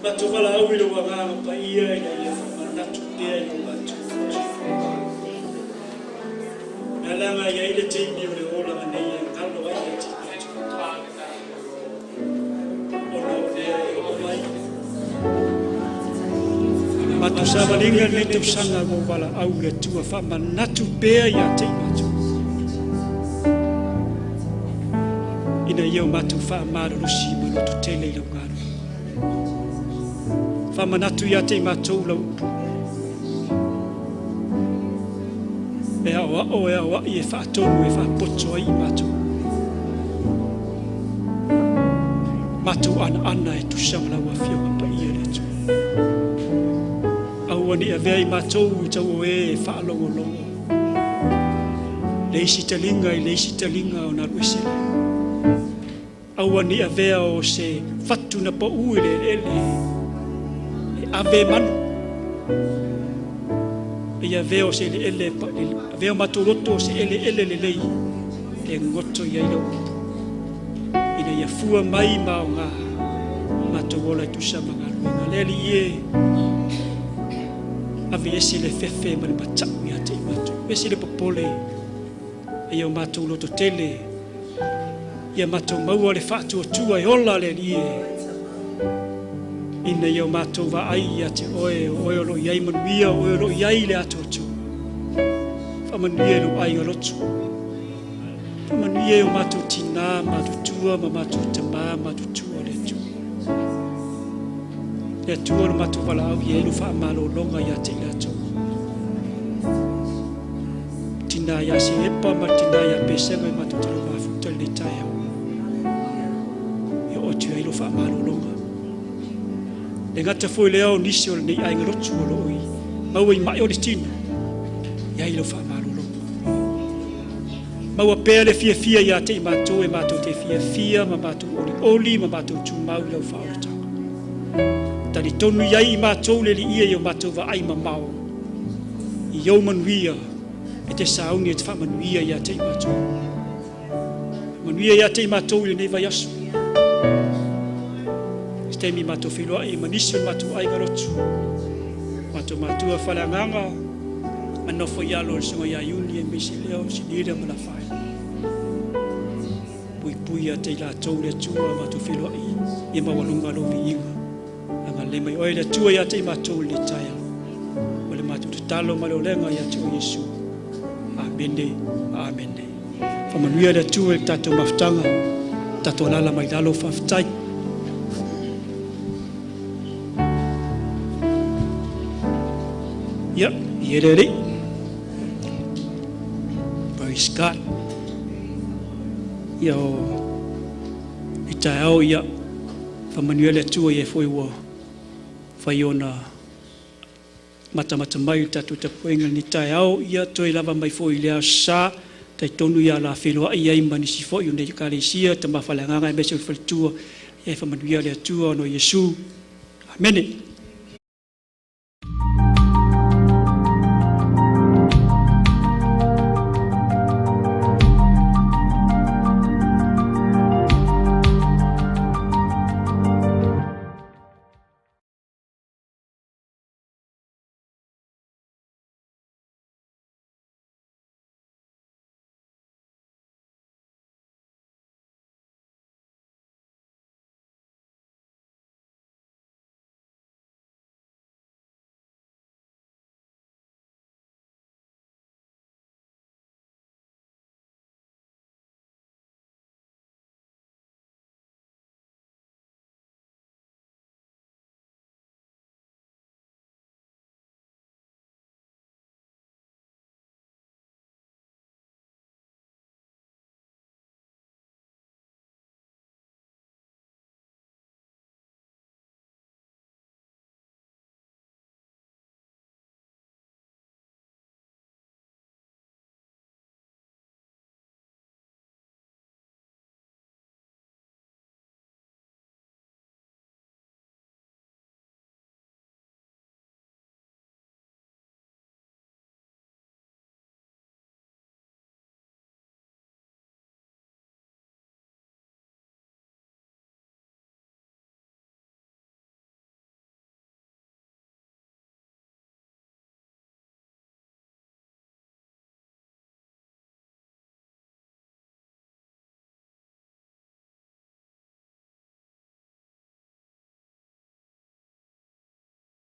Matou valaau i lou agaga paia ina ia faamanatu pea i o matou loto. Leaga e i ai le taimi o le olaga nei e galo ai ia te matou. Ona o lea e oo mai. Matou savaliga i lenei tausaga ua valaau le Atua faamanatu pea ia te i matou. Ina ia o matou faamalolosi ma loto tele i lau galuega. Faamanatu ia te i matou lau upu. E aoao e aoai e faatonu e faapoto ai i matou. Matou anaana e tusa ma lau afioga paia le Atua. Aua ne i avea i matou i tau o e faalogologo. Le isi taliga i le isi taliga ona alu ese lea. Aua ne i avea o se fatu na pau i le eleele e ave e manu. Ia avea o se eleele, avea o matou loto o se eleele lelei e goto i ai lau upu. Ina ia fua mai ma aoga matou ola e tusa ma galuega. Le Alii e, ave ese le fefe ma le matau ia te i matou. Ese le popole e ia o matou loto tele. Ia matou maua le faatuatua e ola le Alii e. Ina ia o matou vaai ia te oe, o oe o lo o i ai manuia, o oe o lo o i ai le atoatoa. Faamanuia i lou aiga lotu. Faamanuia i o matou tina, matutua ma matou tama, matutua le Atua. Le Atua lo matou valaau i ai lo faamalologa ia te i latou. Tina ia se epa ma tina ia pesega i matou te lo mafuta i lenei taeao. Ia o atu ai lo faamalologa. Le gata foi lea o nisi o lenei aiga lotu o lo o i maua i mai o le tino. Ia ai lo faamalologa. Maua pea le fiafia ia te i matou e matou te fiafia ma matou olioli ma matou tumau i lau faaolataga. Talitonu i ai i matou le Alii e i o matou vaai mamao. I ou manuia e te sauni e te faamanuia ia te i matou. Manuia ia te i matou i lenei vaiaso. Se taimi matou feiloai ma nisi o le matou aiga lotu. Matou matua faaleagaga, ma nofo i alo o le susuga ia Iuni aemaise lea o Sinila ma Lafaele. Puipui ia te i latou le Atua matou feiloai ia maualuga lou viiga. Agalelei mai oe le Atua ia te i matou i lenei taeao. O le matou tatalo ma le olega ia te oe Iesu. Amene, amene. Faamanuia le Atua i le tatou mafutaga, tatou alaala mai lalo, faafetai. Ia, i le Alii. Praise God. Ia o i taeao ia faamanuia le Atua i e foi ua fai ona matamata mai i le tatou tapuaiga lenei taeao, ia toe lava mai foi i le aso Sa, talitonu ia la feiloai ai ma nisi foi o nei ekalesia, tama faaleagaga aemaise o le faletua, ia e faamanuia le Atua ona o Iesu. Amene.